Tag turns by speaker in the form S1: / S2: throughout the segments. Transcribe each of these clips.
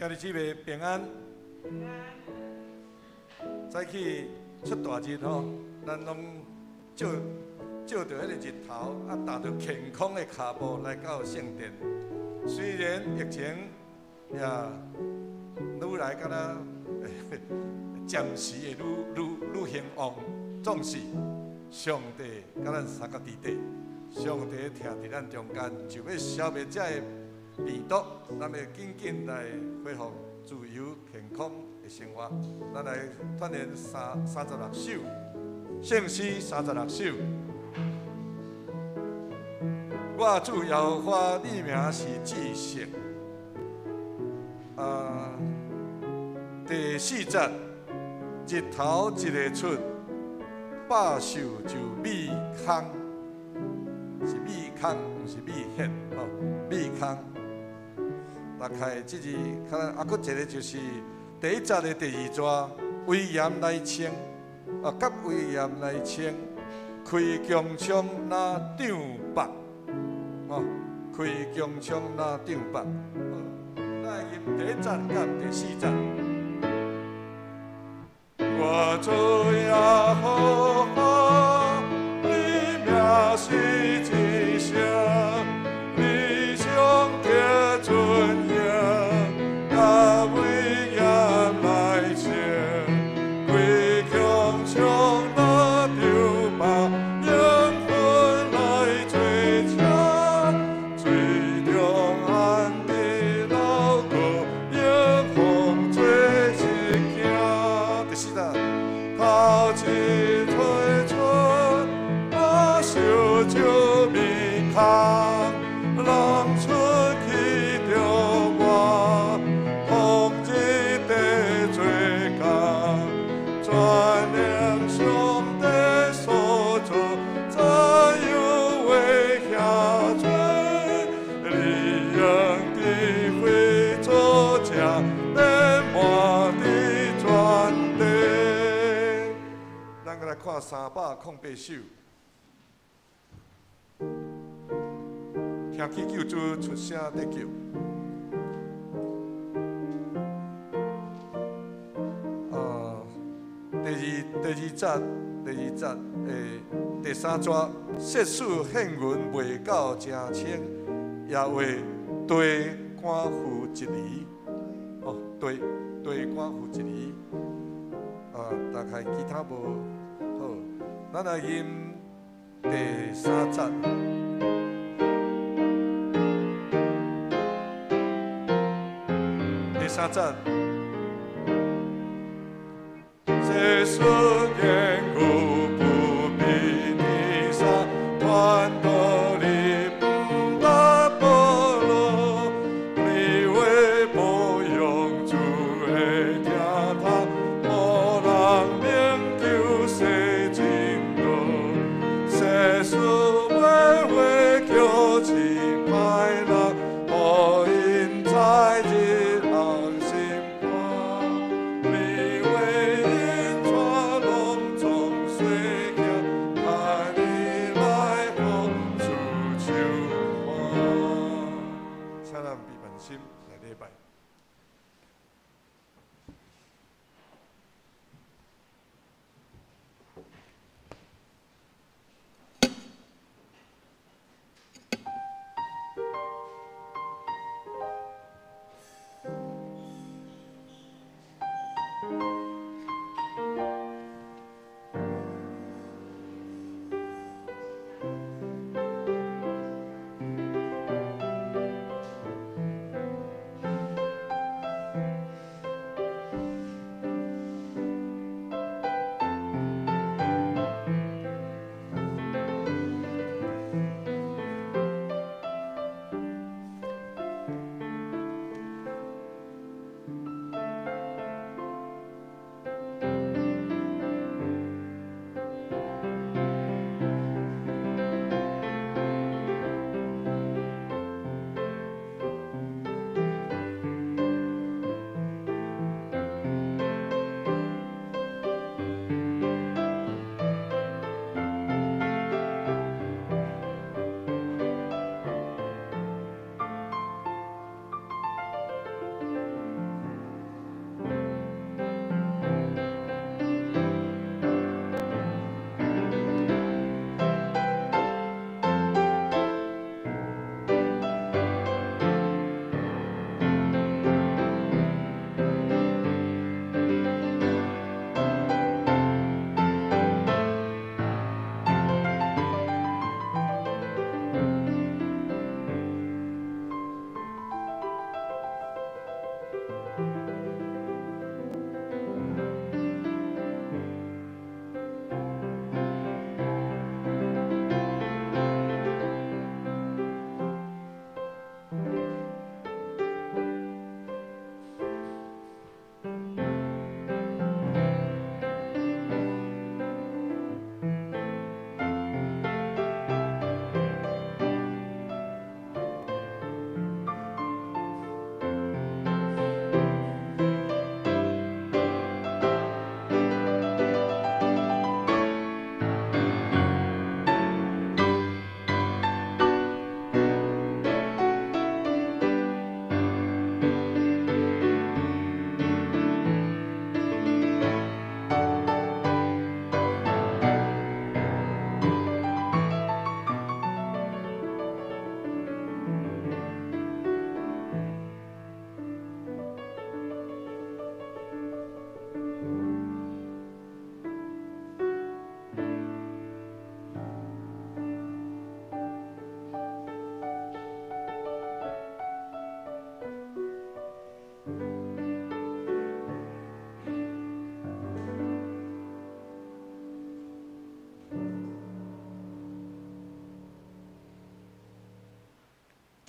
S1: 兄弟姊妹平安。早起出大日吼，咱攏照照著彼个日頭，啊，踏著健康的跤步來到聖殿。雖然疫情也愈來敢若暫時會愈愈愈興旺，總是上帝佮咱相佮佇底，上帝疼佇咱中間，就欲消滅這个病毒，咱欲緊緊來恢復自由健康的生活。咱來串聯36首，聖詩三十六首。我主耶和華，你名是至聖。啊，第四節，日頭一个出，百獸就覕空，是覕空，毋是覕血吼，覕空。大概這字，可能啊，閣一个就是第一節的第二段，威嚴來穿，啊，佮威嚴來穿，開穹蒼若帳幕，吼，開穹蒼若帳幕。來入第一節佮第四節。我主耶和華，你名是至聖，你上得尊榮，佮威嚴來穿，開穹蒼若帳幕，迎雲來坐車，水中安置樓閣，迎風做日行。第四節，頭一提出，百獸就覕空，人出去著我，統治地做工，全能上帝所造，怎樣會遐濟？你用智慧做者，遍滿佇全地。咱閣來看308首，聽起救主出聲得救。第二節，第二節，第三段，設使獻銀袂夠誠清，也為地趕付一厘。哦，地地趕付一厘。啊，大概其他無好，咱來吟第三節。第三節。世事堅固不比天山，團道理不達波羅，你為保養主的聽他，無人能救世真道。世事為為叫起歹人，予𪜶在日後審判。你為𪜶帶攏總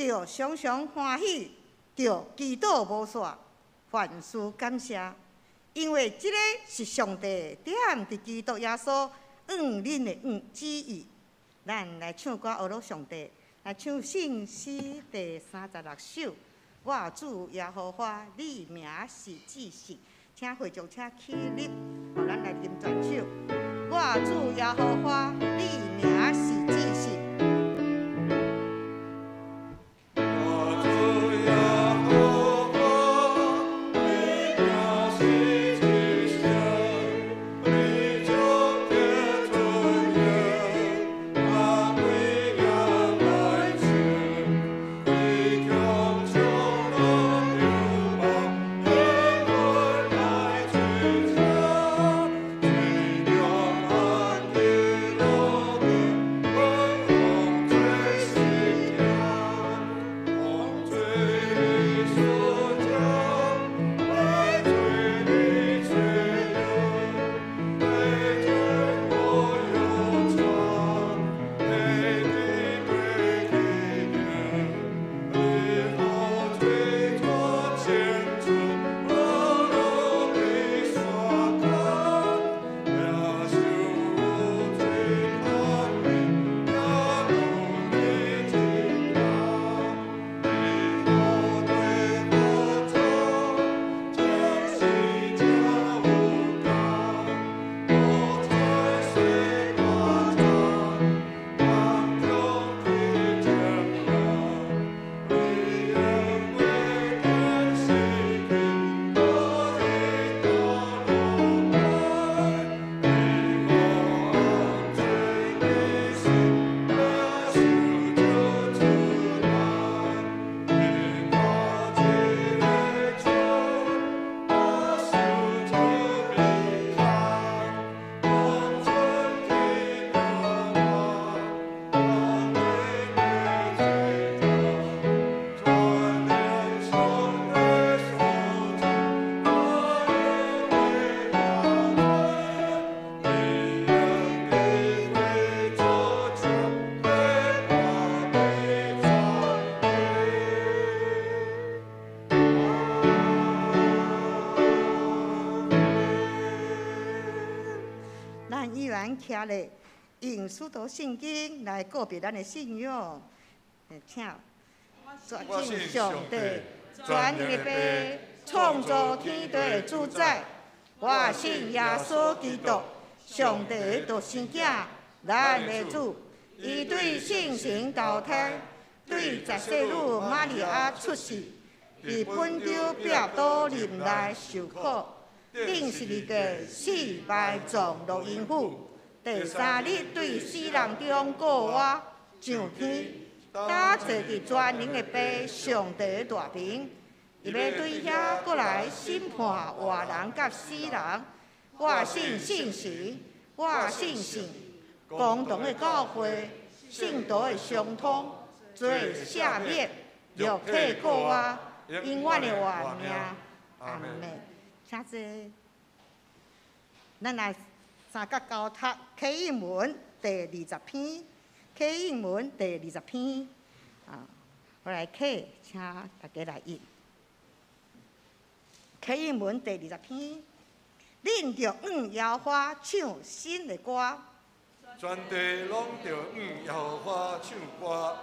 S2: 著常常歡喜，著祈禱無煞，凡事感謝，因為這个是上帝踮佇基督耶穌向恁的旨意。咱來唱歌，學樂上帝，來唱聖詩第36首。我主耶和華，你名是至聖，請會眾請起立，予咱來啉全首。我主耶和華，你名是至聖。
S1: 我主耶和華，你名是至聖，你將天尊榮，拿歸耶來稱，你強壯的勇猛，耶和來支撐，最強悍的羅的，王最信仰，王最所將，為最的最勇，為最我有長，為的對的你好最做前主，羅羅的山坎，耶穌最看明，耶路的金剛，你好對我走，真是叫有感，我在水掛場，當中的真人，你永未見死去，我的道路開，你我最的心，耶穌就出來，你我這個主，耶穌就比看，王尊的榮華，當你的最大，全能上帝所造，我永未你永的做主，被我的赞美。
S2: 咱依然徛咧，用使徒信經來告別咱的信仰。請全
S1: 我信
S2: 信上帝
S1: 上帝，
S2: 全能的父，創造天地的主宰。我信耶穌基督，上帝的獨生囝，咱的主。伊對聖神投胎，對十世女瑪利亞出世，佇本丟彼拉多忍耐受苦，釘十字架死埋葬落陰府，第三日對死人中復活上天，搭坐佇全能的父上帝的大爿，伊欲對遐閣來審判活人佮死人。我信聖神，我信聖共同的教會，聖徒的相通，罪的赦免，肉體復活，永遠的活命。阿門。請坐。咱來三角交讀啟應文第20篇，啟應文第20篇，啊，我來啟，請大家來印。啟應文第二十篇，恁著向耶和華唱新的歌，
S1: 全地攏著向耶和華唱歌，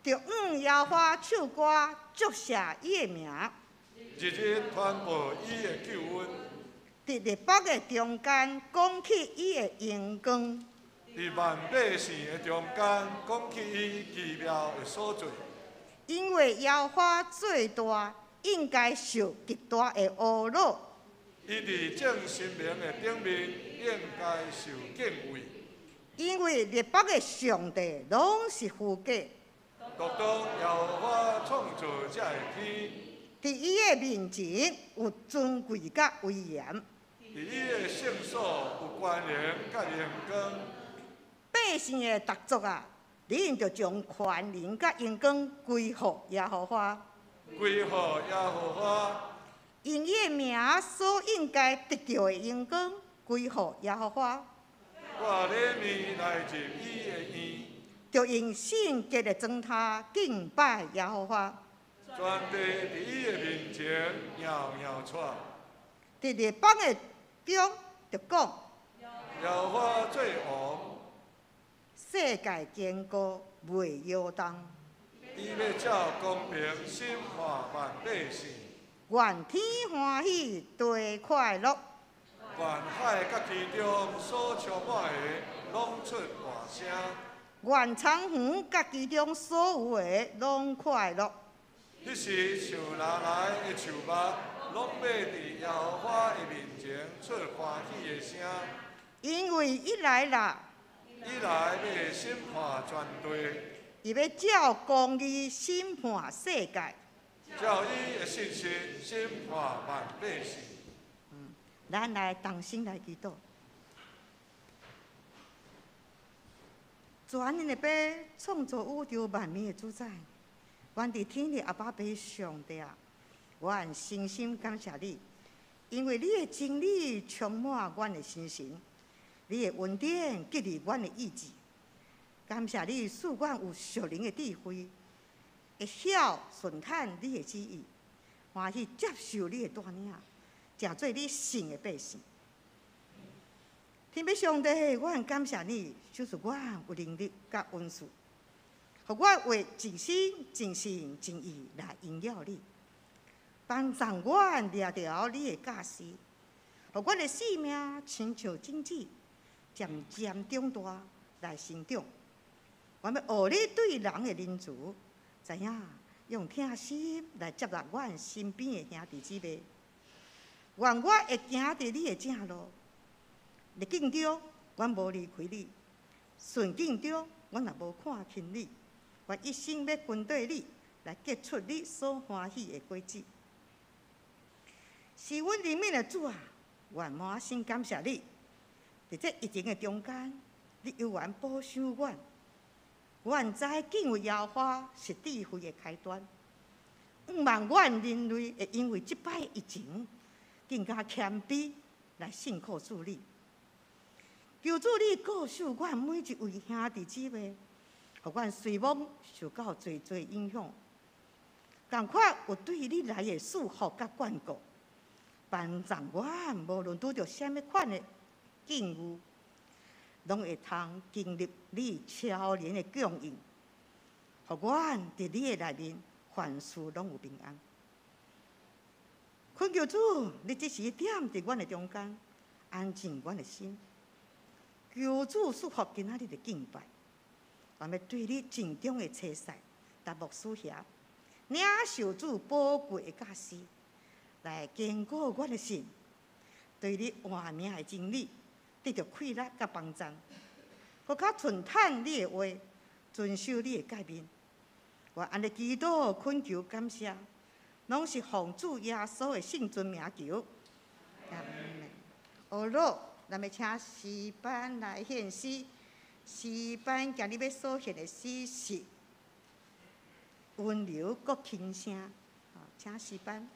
S2: 著向耶和華唱歌，祝謝伊的名。
S1: 日日傳報伊的救恩，
S2: 佇列國的中間講起伊的榮光，
S1: 佇萬百姓的中間講起伊奇妙的所作。
S2: 因為耶和華最大，應該受極大的侮辱。
S1: 伊佇眾神明的頂面，應該受敬畏。
S2: 因為列國的上帝攏是虛假，
S1: 獨獨耶和華創造這个天，
S2: 佇伊的面前有尊貴佮威嚴。
S1: 佇伊的聖所有權能佮榮光。
S2: 百姓的逐族啊，恁著將權能佮榮光歸予耶和華，
S1: 歸予耶和華，
S2: 因伊的名所應該得著的榮光歸予耶和華。
S1: 帶禮物來入伊的院，
S2: 著用聖潔的妝頭敬拜耶和華。
S1: 全地佇伊的面前搖搖掣。
S2: 佇列邦的中著講，
S1: 耶和華做王，
S2: 世界堅固袂搖動。
S1: 伊欲照公平審判萬百姓。
S2: 願天歡喜，地快樂。
S1: 願海佮其中所充滿的，攏出大聲。
S2: 願蒼園佮其中所有的，攏快樂。
S1: 彼時樹林內的樹木，攏欲佇耶和華的面前出歡喜的聲。
S2: 因為伊來啦，
S1: 伊來欲審判全地。
S2: 伊欲照公義審判世界。
S1: 照伊的信實審判萬百姓。
S2: 咱來同心來祈禱。全能的父，創造宇宙萬物的主宰，阮佇天的阿爸父上帝啊，阮誠心感謝你，因為你的真理充滿阮的心神，你的恩典激勵阮的意志。感謝你賜阮有屬靈的智慧，會曉順趁你的旨意，歡喜接受你的帶領，成做你聖的百姓。天父上帝，阮感謝你，賞賜阮有能力佮恩賜，予阮會盡心、盡性、盡意來榮耀你，幫助阮掠牢你的教示，予阮的生命親像種子，漸漸長大來成長。阮欲學你對人的仁慈，知影用疼心來接納阮身邊的兄弟姊妹。願我會行佇你的正路，逆境中阮無離開你，順境中阮也無看輕你。我一生欲跟綴你，來結出你所歡喜的果子。賜阮憐憫的主啊，阮滿心感謝你。佇這疫情的中間，你猶原保守阮。阮知敬畏耶和華是智慧的開端。向望阮人類會因為這擺疫情更加謙卑來信靠主你。求主你顧守阮每一位兄弟姊妹，予阮雖罔受到濟濟影響，仝款有對你來的祝福佮眷顧，幫助阮無論拄著啥物款的境遇，攏會通經歷你超然的供應，予阮佇你的內面凡事攏有平安。懇求主，你這時踮佇阮的中間，安靜阮的心。求主祝福今仔日的敬拜，我欲對你鄭重的差遣，達牧師兄，領受主寶貴的教示，來堅固阮的心，對你活命的真理得著氣力佮幫助，閣較順趁你的話，遵守你的誡命。我按呢祈禱懇求感謝，攏是奉主耶穌的聖尊名求。阿們。好囉，咱欲請詩班來獻詩。詩班今日欲所獻的詩是溫柔閣輕聲。請詩班。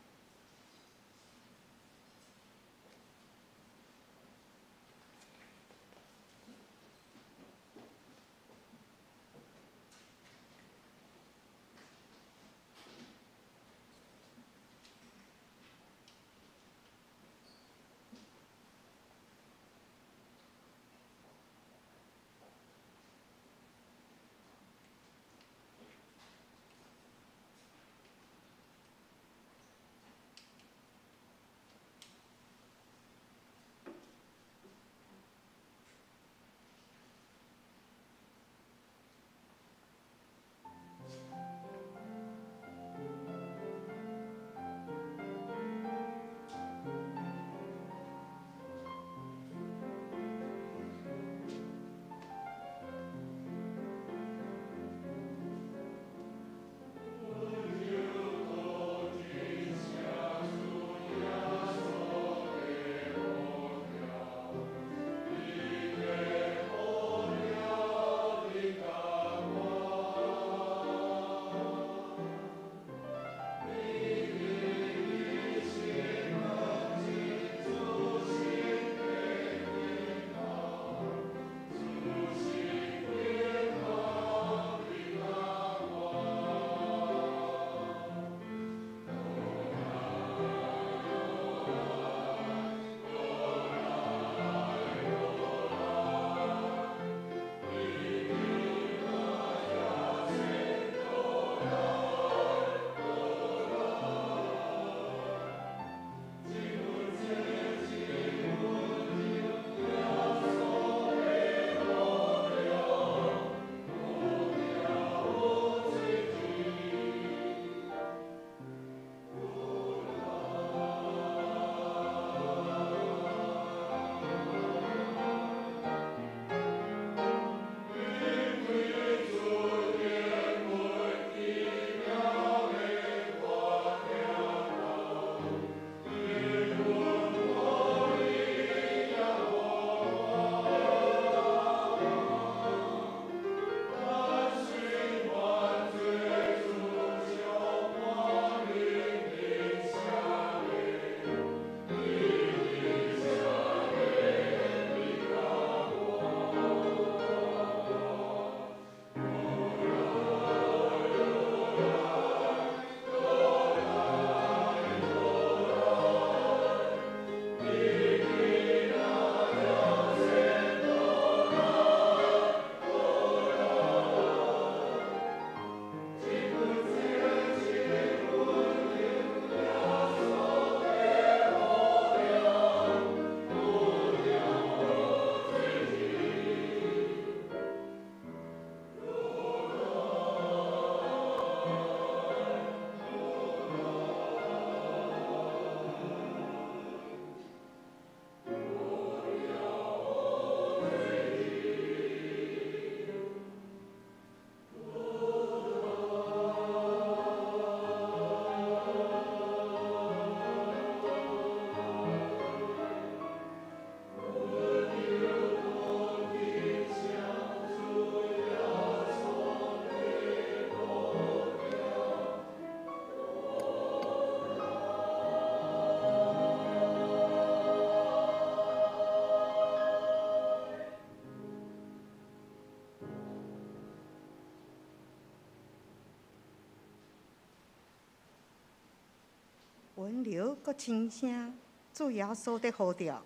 S2: 温柔閣轻声，主耶稣伫呼召，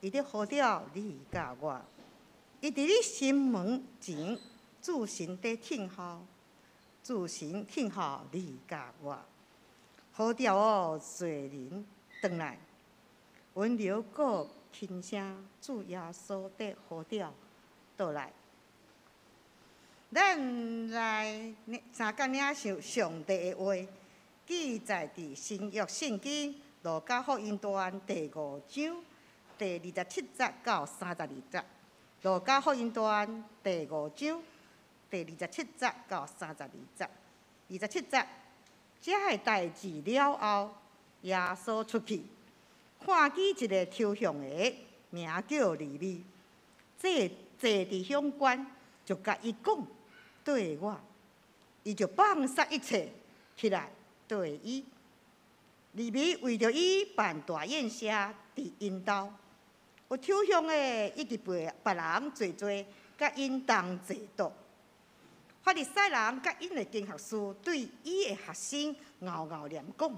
S2: 伊伫呼召你佮我。伊伫你心门前，主神伫听候，主神听候你佮我。呼召哦，罪人转来，温柔阁轻声，主耶稣伫呼召倒来。咱来相共领受上帝的话，记载伫新约圣经路加福音单第五章第二十七节到三十二节。路加福音单第五章第二十七节到三十二节。二十七节，这个代志了后，耶稣出去，看见一个抽象的，名叫利未，坐坐伫乡关，就共伊讲。缀我，伊就放下一切起来缀伊。利未为著伊办大宴席伫𪜶兜，有抽象的以及别别人济济，佮𪜶同齐桌。法利赛人佮𪜶的经学师对伊的学生𠢕𠢕念讲：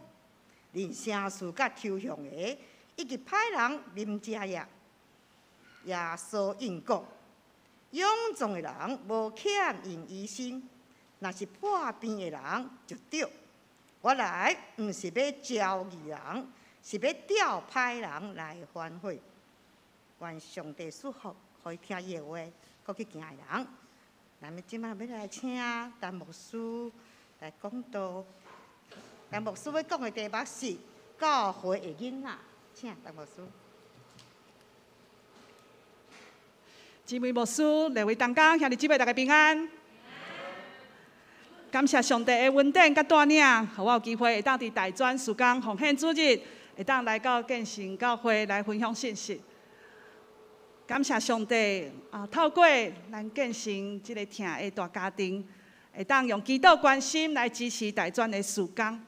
S2: 恁啥事佮抽象的以及歹人啉食呀？耶稣应讲。勇壮的人无欠用医生，若是破病的人就对。我来毋是欲召义人，是欲召歹人来反悔。愿上帝赐福，予伊听伊的话，阁去行的人。咱们这摆欲来请陈牧师来讲道。陈牧师欲讲的题目是教会的囡仔，请陈牧师。
S3: 姊妹牧师、两位同工、兄弟姊妹，大家平安。感谢上帝的恩典佮带领，予我有机会会当伫大专事工奉献主日，会当来到建成教会来分享信息。感谢上帝啊！透过咱建成这个疼的大家庭，会当用祈祷关心来支持大专的事工。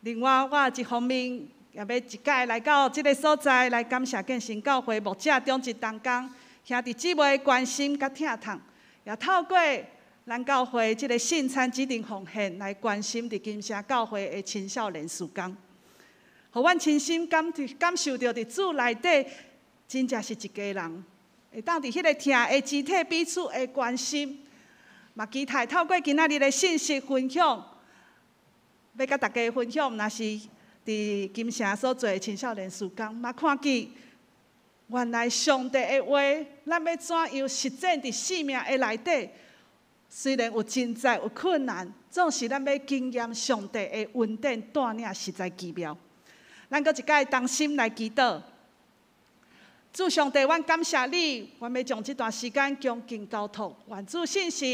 S3: 另外，我一方面也欲一摆来到这个所在来感谢建成教会牧者长执同工兄弟姊妹关心佮疼痛，也透过咱教会这个圣餐指定奉献来关心伫金城教会的青少年事工，予阮亲身感感受著伫主内底，真正是一家人，会当伫彼个疼的肢体彼此的关心，嘛期待透过今仔日的信息分享，欲佮大家分享，若是伫金城所做的青少年事工，嘛看见原来上帝的话，咱欲怎样实践伫生命的内底？虽然有挣扎、有困难，总是咱欲经验上帝的恩典带领，实在奇妙。咱阁一摆同心来祈祷，主上帝，阮感谢你，阮欲将这段时间恭敬交托，愿主圣神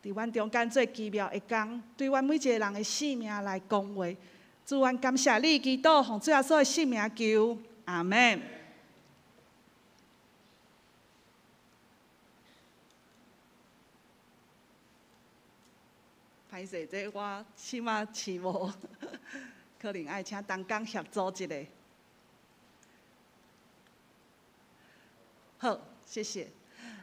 S3: 伫阮中间做奇妙的工，对阮每一个人的生命来讲话。主，阮感谢你，祈祷奉主耶稣的圣名求，阿们。歹势，这我起码试无，可能爱请同工协助一下。好，谢谢。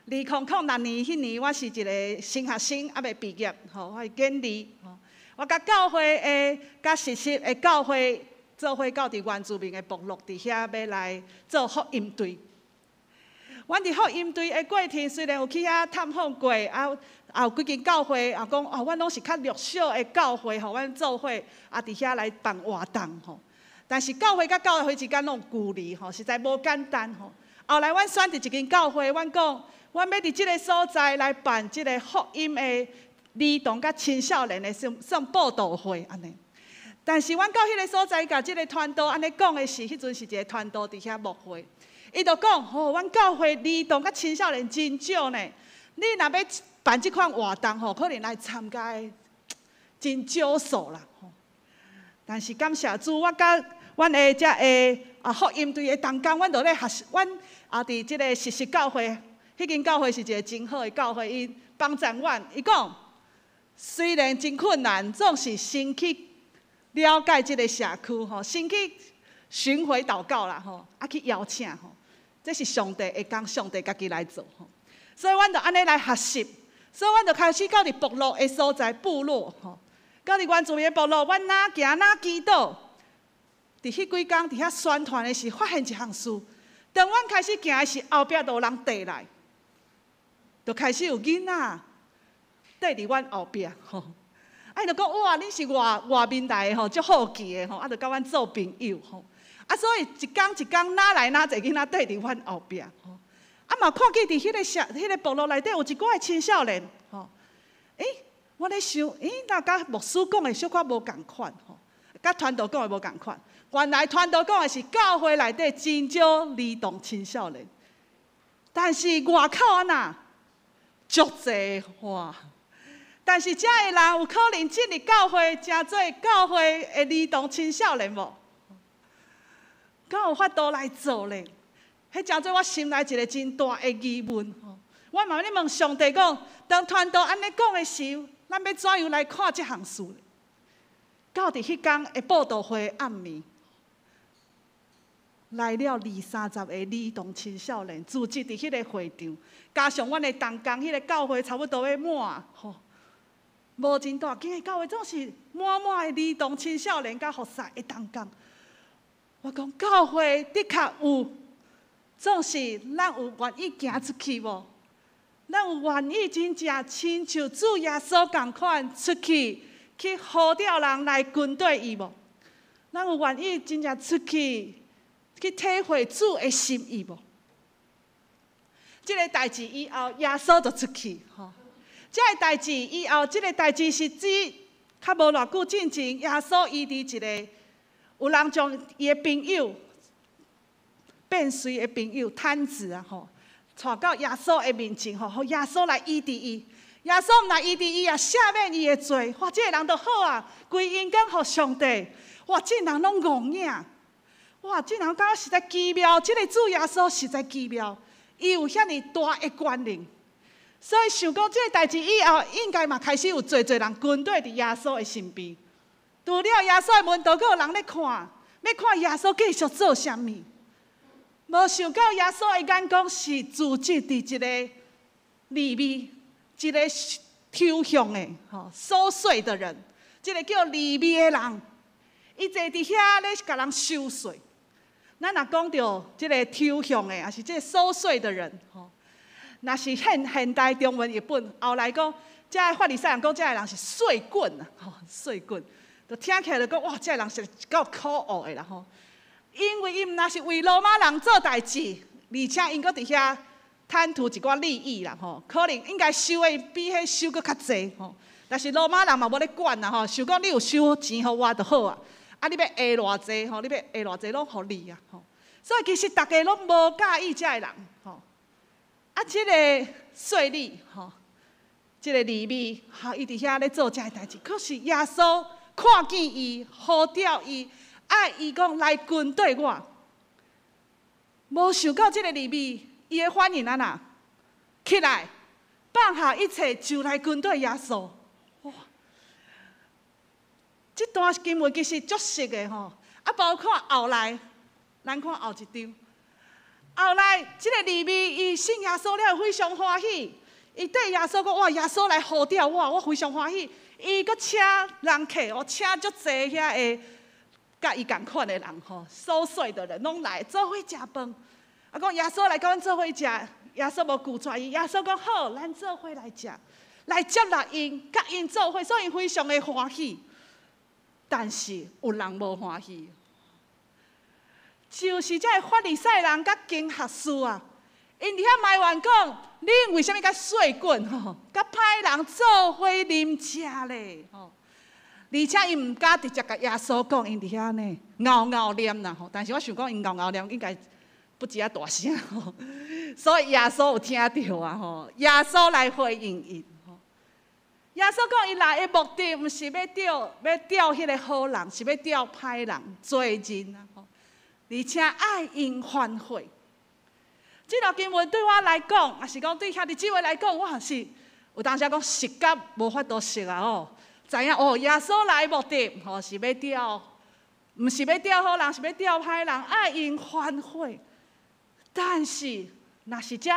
S3: 2006年彼年，我是一个新学生，犹未毕业，吼，我是研二，吼。我佮教会的、佮实习的教会做伙到伫原住民的部落，伫遐欲来做福音队。阮伫福音队的过程，虽然有去遐探访过，啊，也有几间教会，也讲哦，阮拢是较弱小的教会，予阮做伙，啊，伫遐来办活动吼。但是教会佮教会之间拢有距离吼，实在无简单吼。后来阮选伫一间教会，阮讲，阮欲伫这个所在来办这个福音的儿童佮青少年的算算布道会按呢。但是阮到彼个所在，共这个传道按呢讲的时，彼阵是一个传道伫遐牧会。伊就讲吼，阮教会儿童佮青少年真少呢。你若欲办这款活动吼，可能来参加的真少数啦。但是感谢主，我佮阮的遮个啊福音队的同工，阮就咧学习，阮也伫这个实习教会，彼间教会是一个真好的教会，伊帮助阮。伊讲，虽然真困难，总是先去了解这个社区吼，先去巡回祷告啦吼，啊去邀请吼。这是上帝的工，上帝家己来做吼，所以阮就按呢来学习，所以阮就开始到伫部落的所在，部落吼，到伫原住民的部落，阮哪行哪祈祷，佇彼幾工佇遐宣傳的時，發現一項事。當阮開始行的時，後壁就有人綴來，就開始有囡仔綴佇阮後壁吼。啊，伊就講哇，恁是外外面來的吼，足好奇的吼，啊，就佮阮做朋友吼。啊，所以一工一工哪來哪濟囡仔綴佇阮後壁吼。啊，嘛看見佇彼个社、彼个部落內底有一寡的青少年吼。欸，我咧想，欸，若佮牧師講的小可無仝款吼，佮傳道講的無仝款。原來傳道講的是教會內底真少兒童青少年，但是外口按怎足濟哇！但是遮的人有可能進入教會，成做教會的兒童青少年無？敢有法度來做咧？彼成做我心內一個真大的疑問。我嘛咧問上帝講，當傳道按呢講的時，咱欲怎樣來看這項事？到佇彼工的佈道會暗暝，來了二三十个兒童青少年，聚集佇彼个會場，加上阮的同工，彼个教會差不多欲滿吼，無真大間的教會，總是滿滿的兒童青少年佮服侍的同工。我講教會的確有，總是咱有願意行出去無？咱有願意真正親像主耶穌仝款出去，去呼召人來跟綴伊無？咱有願意真正出去，去體會主的心意無？這个代誌以後，耶穌就出去吼。這个代誌以後，這个代誌是指較無偌久進前，耶穌醫治一个有人將伊的朋友變隨的朋友癱子啊吼，帶到耶穌的面前吼，予耶穌來醫治伊。耶穌毋但醫治伊啊，赦免伊的罪。哇，這个人就好啊，歸榮光予上帝。哇，眾人攏戇影。哇，眾人感覺實在奇妙，這个主耶穌實在奇妙，伊有遐爾大的權能。所以想講這个代誌以後，應該嘛開始有濟濟人跟綴佇耶穌的身邊。除了耶穌的門徒，閣有人咧看，欲看耶穌繼續做啥物。無想到耶穌的眼光是聚集佇一个利未，一个抽象的吼收稅的人，這个叫利未的人，伊坐佇遐咧共人收稅。咱若講著這个抽象的，抑是這个收稅的人，吼，若是現現代中文譯本，後來講，這个法利賽人講，這个人是稅棍啊，吼，稅棍，就聽起來就講哇，這个人是夠可惡的啦，吼。因為伊毋但是為羅馬人做代誌，而且𪜶閣佇遐貪圖一寡利益啦，吼，可能應該收的比彼收閣較濟，吼。但是羅馬人嘛無咧管啦，吼，想講你有收錢予我就好啊，啊，你欲下偌濟吼，你欲下偌濟攏予你啊，吼。所以其實逐家攏無佮意這个人，吼。啊，這个稅吏，吼，這个利未，吼，伊佇遐咧做這个代誌，可是耶穌看見伊，呼召伊。愛伊講來跟綴我，無想到這个利未，伊的反應按怎？起來，放下一切就來跟綴耶穌。哇！這段經文其實足熟的吼，啊，包括後來，咱看後一張。後來這个利未伊信耶穌了，非常歡喜。伊對耶穌講：哇，耶穌來呼召我，我非常歡喜。伊閣請人客，哦，請足濟遐个。佮伊仝款的人吼，收稅的人攏來做伙食飯。啊，講耶穌來佮阮做伙食，耶穌無拒絕伊。耶穌講好，咱做伙來食，來接納𪜶，佮𪜶做伙，所以非常的歡喜。但是有人無歡喜，就是這个法利賽人佮經學士啊，𪜶佇遐埋怨講：恁為啥物佮稅棍吼，佮歹人做伙啉食咧？吼！而且𪜶毋敢直接共耶穌講，𪜶佇遐呢𠢕𠢕念啦吼。但是我想講，𪜶𠢕𠢕念應該不止遮大聲吼，所以耶穌有聽著啊吼。耶穌來回應𪜶吼。耶穌講，伊來的目的毋是欲召欲召彼个好人，是欲召歹人、罪人啊吼。而且愛𪜶反悔。這段經文對我來講，抑是講對兄弟姊妹來講，我是有當時講熟甲無法度熟啊吼。知影哦，耶穌來目的吼是欲召，毋是欲召好人，是欲召歹人，愛𪜶反悔。但是，若是這个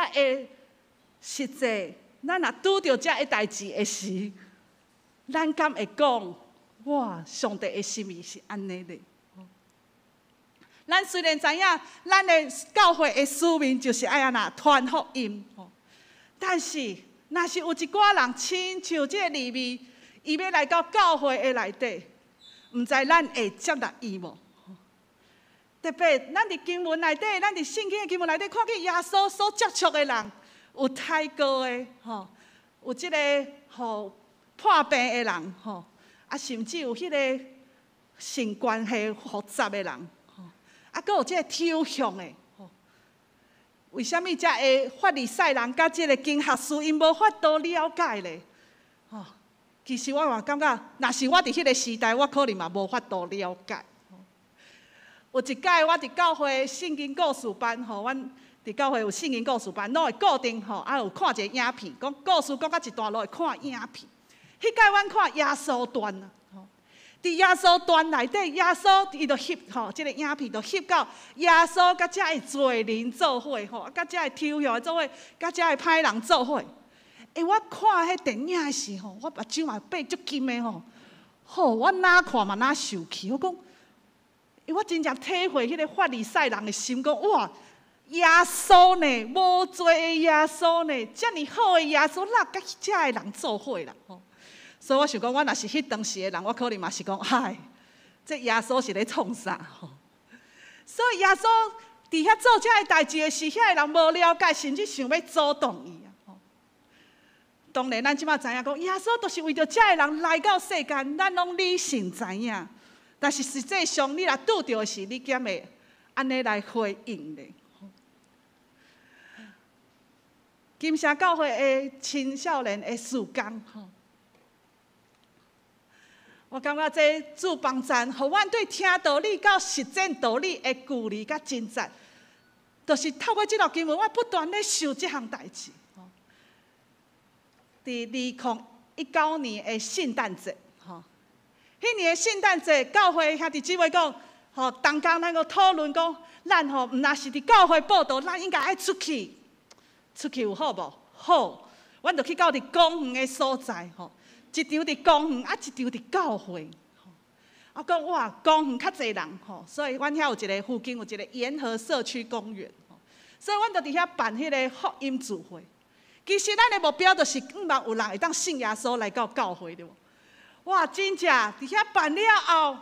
S3: 實際，咱若拄著這个代誌的時，咱敢會講，哇，上帝的心意是按呢咧？咱雖然知影，咱的教會的使命就是愛按怎傳福音，吼。但是，若是有一寡人親像這個利未，伊欲來到教會的內底，毋知咱會接納伊無？特別，咱佇經文內底，咱佇聖經的經文內底看見耶穌所接觸的人，有抬誥的，吼，有這個吼破病的人，吼，啊，甚至有彼個性關係複雜的人，吼，啊，閣有這個抽象的，吼。為啥物遮个法利賽人佮這個經學士𪜶無法度了解咧？吼，其實我嘛感覺，若是我佇彼個時代，我可能嘛無法度了解。有一擺，我佇教會聖經故事班，吼，阮佇教會有聖經故事班，攏會固定吼，啊有看一個影片，講故事講到一段落會看影片。彼擺阮看耶穌傳啊，吼，佇耶穌傳內底，耶穌伊就翕吼，這個影片就翕到耶穌佮遮个罪人做伙，吼，佮遮个抽象的做伙，佮遮个歹人做伙。欸，我看彼電影的時候，我目睭嘛變足金的吼，吼，我哪看嘛哪受氣，我講，欸，我真正體會彼個法利賽人的心，講哇，耶穌呢，無罪的耶穌呢，遮爾好的耶穌，哪會佮遮个人做伙啦？吼，所以我想講，我若是彼當時的人，我可能嘛是講，唉，這耶穌是咧創啥？吼，所以耶穌佇遐做遮个代誌的時，遐个人無了解，甚至想欲阻擋伊。當然，咱這馬知影講，耶穌就是為著遮个人來到世間，咱攏理性知影。但是實際上，你若拄著的是，你敢會按呢來回應咧？金城教會的青少年的事工，我感覺這主幫贊，予阮對聽道理到實踐道理的距離佮進展，就是透過這段經文，我不斷咧想這項代誌。佇2019年的聖誕節，吼，彼年的聖誕節，教會兄弟姊妹講，吼，同工咱閣討論講，咱吼毋若是佇教會佈道，咱應該愛出去，出去有好無？好，阮就去到佇公園的所在，吼，一場佇公園，啊，一場佇教會，啊，講哇，公園較濟人，吼，所以阮遐有一个附近有一个沿河社區公園，所以阮就佇遐辦彼个福音聚會。其實咱的目標就是希望有人會當信耶穌來到教會，對無？哇，真正佇遐辦了後，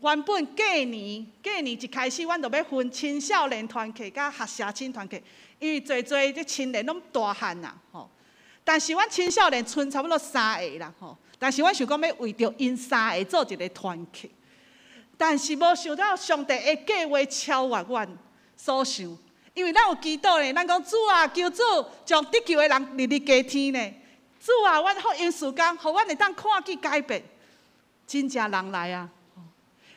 S3: 原本過年過年一開始，阮就欲分青少年團契佮學社青團契，因為濟濟這青年攏大漢啦，吼。但是阮青少年賰差不多三个啦，吼。但是阮想講欲為著𪜶三个做一个團契，但是無想到上帝的計劃超越阮所想。因為咱有祈禱呢，咱講主啊，求主將得救的人入你家天呢。主啊，阮福音事工，予阮會當看見改變，真正人來啊！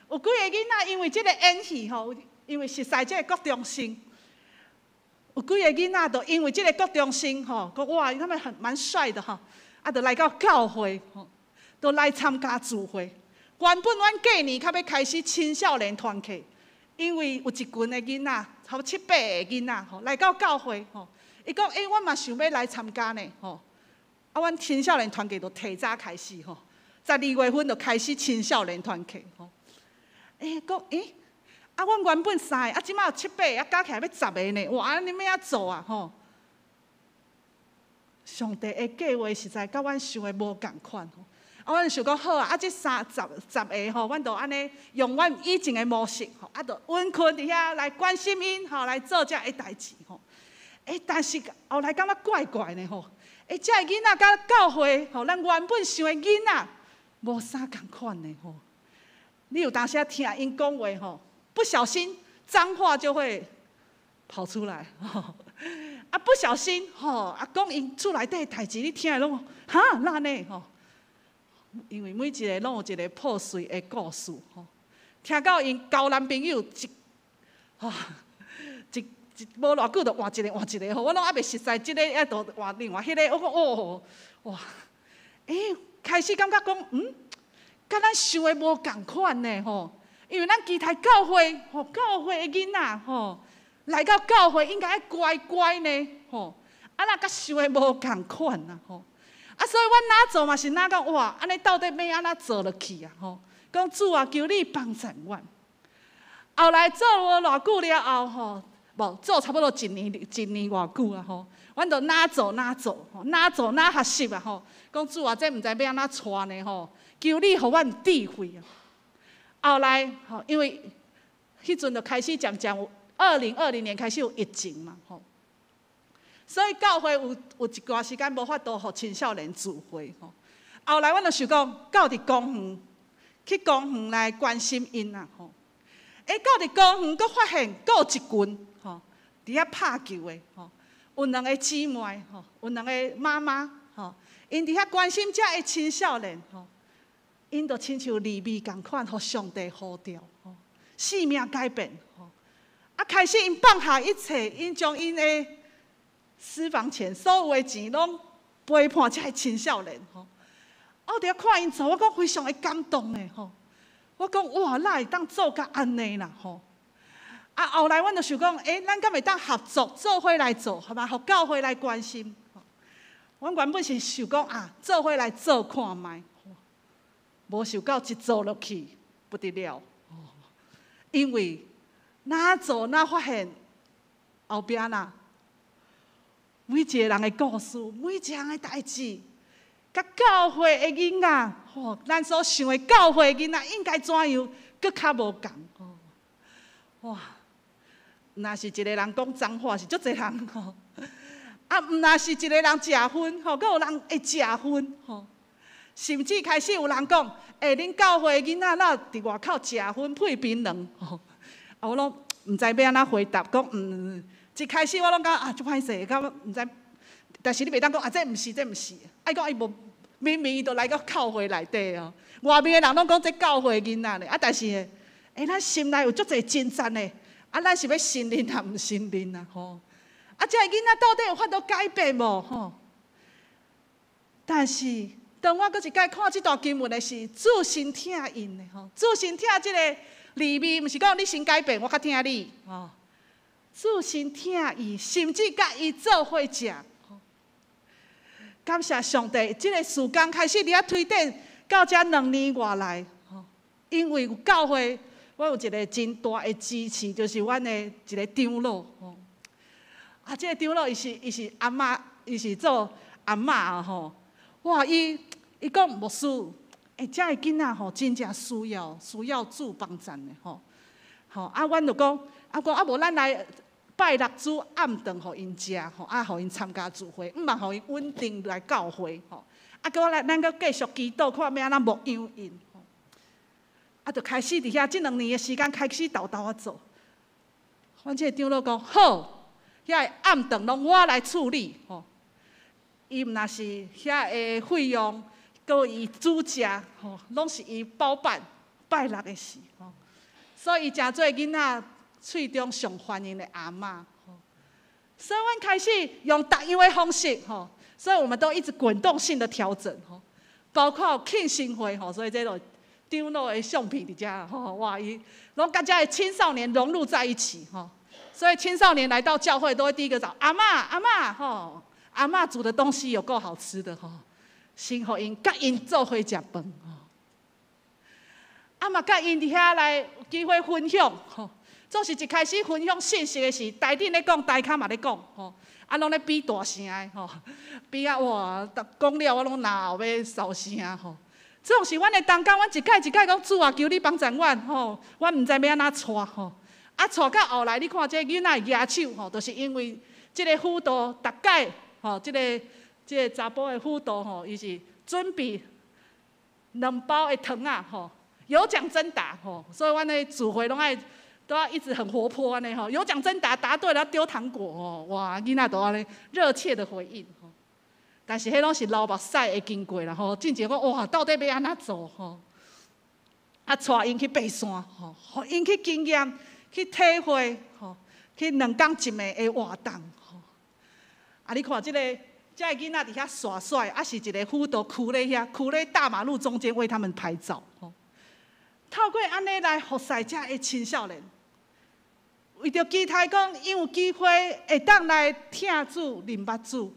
S3: 有幾個囡仔因為這個演戲吼，因為熟似這個國中生，有幾個囡仔就因為這個國中生吼，講哇，他們很蠻帥的吼，啊，就來到教會吼，就來參加聚會。原本阮過年較欲開始青少年團契。因為有一群的囡仔，差不多七八个囡仔吼，來到教會吼，伊講欸，我嘛想欲來參加呢吼。啊，阮青少年團契就提早開始吼，12月份就開始青少年團契吼。欸，講欸，啊，阮原本三個，啊，這馬有七八個，啊，加起來欲十个呢，哇，按呢欲按怎做啊吼？上帝的計劃實在佮阮想的無仝款吼。啊，阮想講好啊，啊，這三十十个吼，阮就按呢用阮以前的模式吼，啊，就穩睏佇遐來關心𪜶吼，來做遮个代誌吼。欸，但是後來感覺怪怪呢吼。欸，遮个囡仔佮教會吼，咱原本想的囡仔無啥仝款呢吼。你有當時聽𪜶講話吼，不小心髒話就會跑出來，啊，不小心吼，啊，講𪜶厝內底的代誌，你聽的攏哈哪按呢吼？因為每一個攏有一個破碎的故事吼，聽到𪜶交男朋友一，哈，一一無偌久就換一個換一個吼，我攏猶未熟似這個，猶就換另外彼個，我講哦，哇，欸，開始感覺講，嗯，佮咱想的無仝款呢吼，因為咱期待教會吼，教會的囡仔吼，來到教會應該愛乖乖呢吼，啊，若佮想的無仝款啊吼。啊，所以阮哪做嘛是哪講哇，按呢到底欲按怎做落去啊？吼，講主啊，求你幫贊阮。後來做無偌久了後吼，無做差不多一年一年偌久啊吼，阮就哪做哪做，哪做哪學習啊吼。講主啊，這毋知欲按怎帶呢吼，求你予阮智慧啊。後來吼，因為彼陣就開始漸漸，2020年開始有疫情嘛吼，所以教會有一段時間無法度予青少年聚會吼。後來阮就想講，到佇公園去公園來關心𪜶啊吼。欸，到佇公園，閣發現閣有一群吼，佇遐拍球的吼，有兩个姊妹吼，有兩个媽媽吼，𪜶佇遐關心遮的青少年吼，𪜶就親像利未仝款，予上帝呼召吼，生命改變吼。啊，開始𪜶放下一切，𪜶將𪜶的私房錢，所有的錢攏陪伴遮的青少年吼。我佇遐看𪜶做，我講非常的感動的吼。我講哇，哪會當做甲按呢啦吼？啊，後來阮就想講，欸，咱敢會當合作做伙來做，好吧？予教會來關心。阮原本是想講啊，做伙來做看覓，無想到一做落去不得了，因為哪做哪發現後壁啦，每一個人的故事，每一項的代誌，佮教會的囡仔，吼，咱所想的教會囡仔應該怎樣，閣較無仝。哇！若是一個人講髒話，是足濟人吼。啊，毋若是一個人食薰，吼，閣有人會食薰，吼。甚至開始有人講，欸，恁教會囡仔哪佇外口食薰配檳榔，吼。啊，我攏毋知欲按怎回答，講一開始我攏感覺啊，足歹勢，感覺毋知。但是你袂當講啊，這毋是，這毋是。愛講伊無明明伊就來到教會內底哦，外面的人攏講這教會囡仔咧，啊，但是欸，咱心內有足濟掙扎的，啊，咱是欲承認啊，毋承認啊，吼。啊，這个囡仔到底有法度改變無？吼。但是當我閣一擺看這段經文的時，主先疼𪜶的吼，主先疼這个利未，毋是講你先改變，我較疼你，吼。主先疼伊，甚至佮伊做伙食。感謝上帝，這个事工開始佇遐推展到這2年外來，吼，因為有教會，我有一個真大的支持，就是阮的一個長老，吼。啊，這個長老伊是阿嬤，伊是做阿嬤吼。哇，伊講牧師，欸，這个囡仔吼，真正需要主幫贊的吼。吼，啊，阮就講，啊講啊，無咱來拜六煮暗頓予𪜶食吼，啊，予𪜶參加聚會，毋茫予𪜶穩定來教會吼。啊，閣來咱閣繼續祈禱，看欲按怎牧養𪜶。啊，就開始佇遐這2年的時間開始沓沓仔做。阮這個長老講好，遐个暗頓攏我來處理吼。伊毋若是遐个費用，閣伊煮食吼，攏是伊包辦拜六的事吼。所以伊誠做囡仔喙中上歡迎的阿嬤。所以阮開始用逐樣的方式吼，所以我們都一直滾動性的調整吼，包括慶生會吼，所以這個長老的相片佇遮吼，哇，伊攏佮遮的青少年融入在一起吼，所以青少年來到教會都會第一個找阿嬤，阿嬤吼，阿嬤煮的東西有夠好吃的吼，先予𪜶佮𪜶做伙食飯吼，啊嘛佮𪜶佇遐來機會分享吼。總是一開始分享信息的時，台頂咧講，台跤嘛咧講，吼，啊，攏咧比大聲的，吼，比啊哇，講了我攏嚨喉欲梢聲，吼。總是阮的同工，阮一擺一擺講主啊，求你幫助阮，吼，阮毋知欲按怎帶，吼。啊，帶到後來，你看這囡仔會舉手，吼，就是因為這个輔導，逐擺，吼，這个查埔的輔導，吼，伊是準備兩包的糖仔，吼，有獎徵答，吼，所以阮的聚會攏愛都要一直很活潑按呢吼，有獎徵答，答對了丟糖果吼，哇，囡仔都按呢熱切的回應吼。但是彼攏是流目屎的經過啦吼，進前講哇，到底欲按怎做吼？啊，帶𪜶去爬山吼，予𪜶去經驗、去體會吼，去兩工一暝的活動吼。啊，你看這个這个囡仔佇遐耍帥，啊是一个輔導囥咧遐，囥咧大馬路中間為他們拍照吼。透過按呢來服侍遮的青少年，為著期待講，𪜶有機會會當來疼主、認捌主，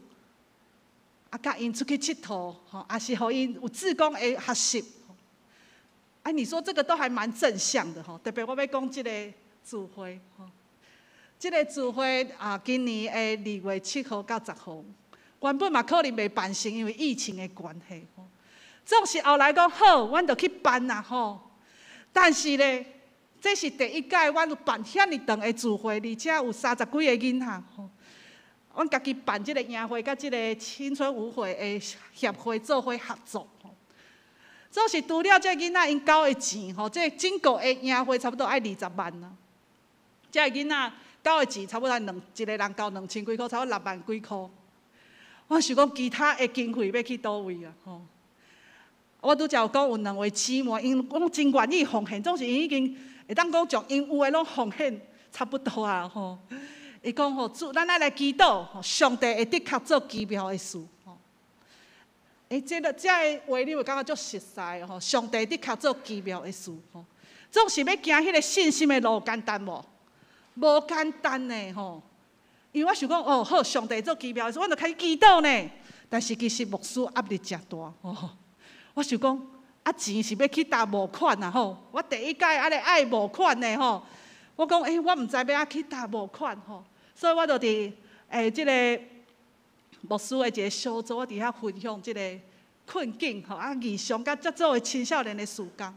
S3: 啊，佮𪜶出去𨑨迌，吼，也是予𪜶有志工的學習。啊，你說這個都還蠻正向的吼，特別我欲講這个聚會吼。這个聚會啊，今年的2月7號到10號，原本嘛可能袂辦成，因為疫情的關係吼。總是後來講好，阮就去辦啦吼。但是咧，這是第一屆阮有辦遐爾長的聚會，而且有三十幾个囡仔吼。阮家己辦這个營會，佮這个青春無悔的協會做伙合作吼。總是除了這囡仔𪜶交的錢吼，這整個的營會差不多愛20萬啊。這个囡仔交的錢差不多兩一个人交兩千幾箍，差不多6萬幾箍。我想講其他的經費欲去佗位啊吼。我拄才有講有兩位姊妹，𪜶攏真願意奉獻，總是𪜶已經會當講將𪜶有的攏奉獻差不多啊吼。伊講吼，主，咱愛來祈禱，上帝會的確做奇妙的事吼。欸，這个話你會感覺足實在吼？上帝的確做奇妙的事吼。總是欲行彼个信心的路，簡單無？無簡單呢吼。因為我想講，哦好，上帝做奇妙的事，我就開始祈禱呢。但是其實牧師壓力誠大吼。我想講，啊錢是欲去佗募款啊吼！我第一屆猶咧愛募款呢吼。我講，欸，我毋知欲按去佗募款吼，所以我就佇欸這个牧師的一个小組，我佇遐分享這个困境吼，啊異常佮遮做的青少年的事工。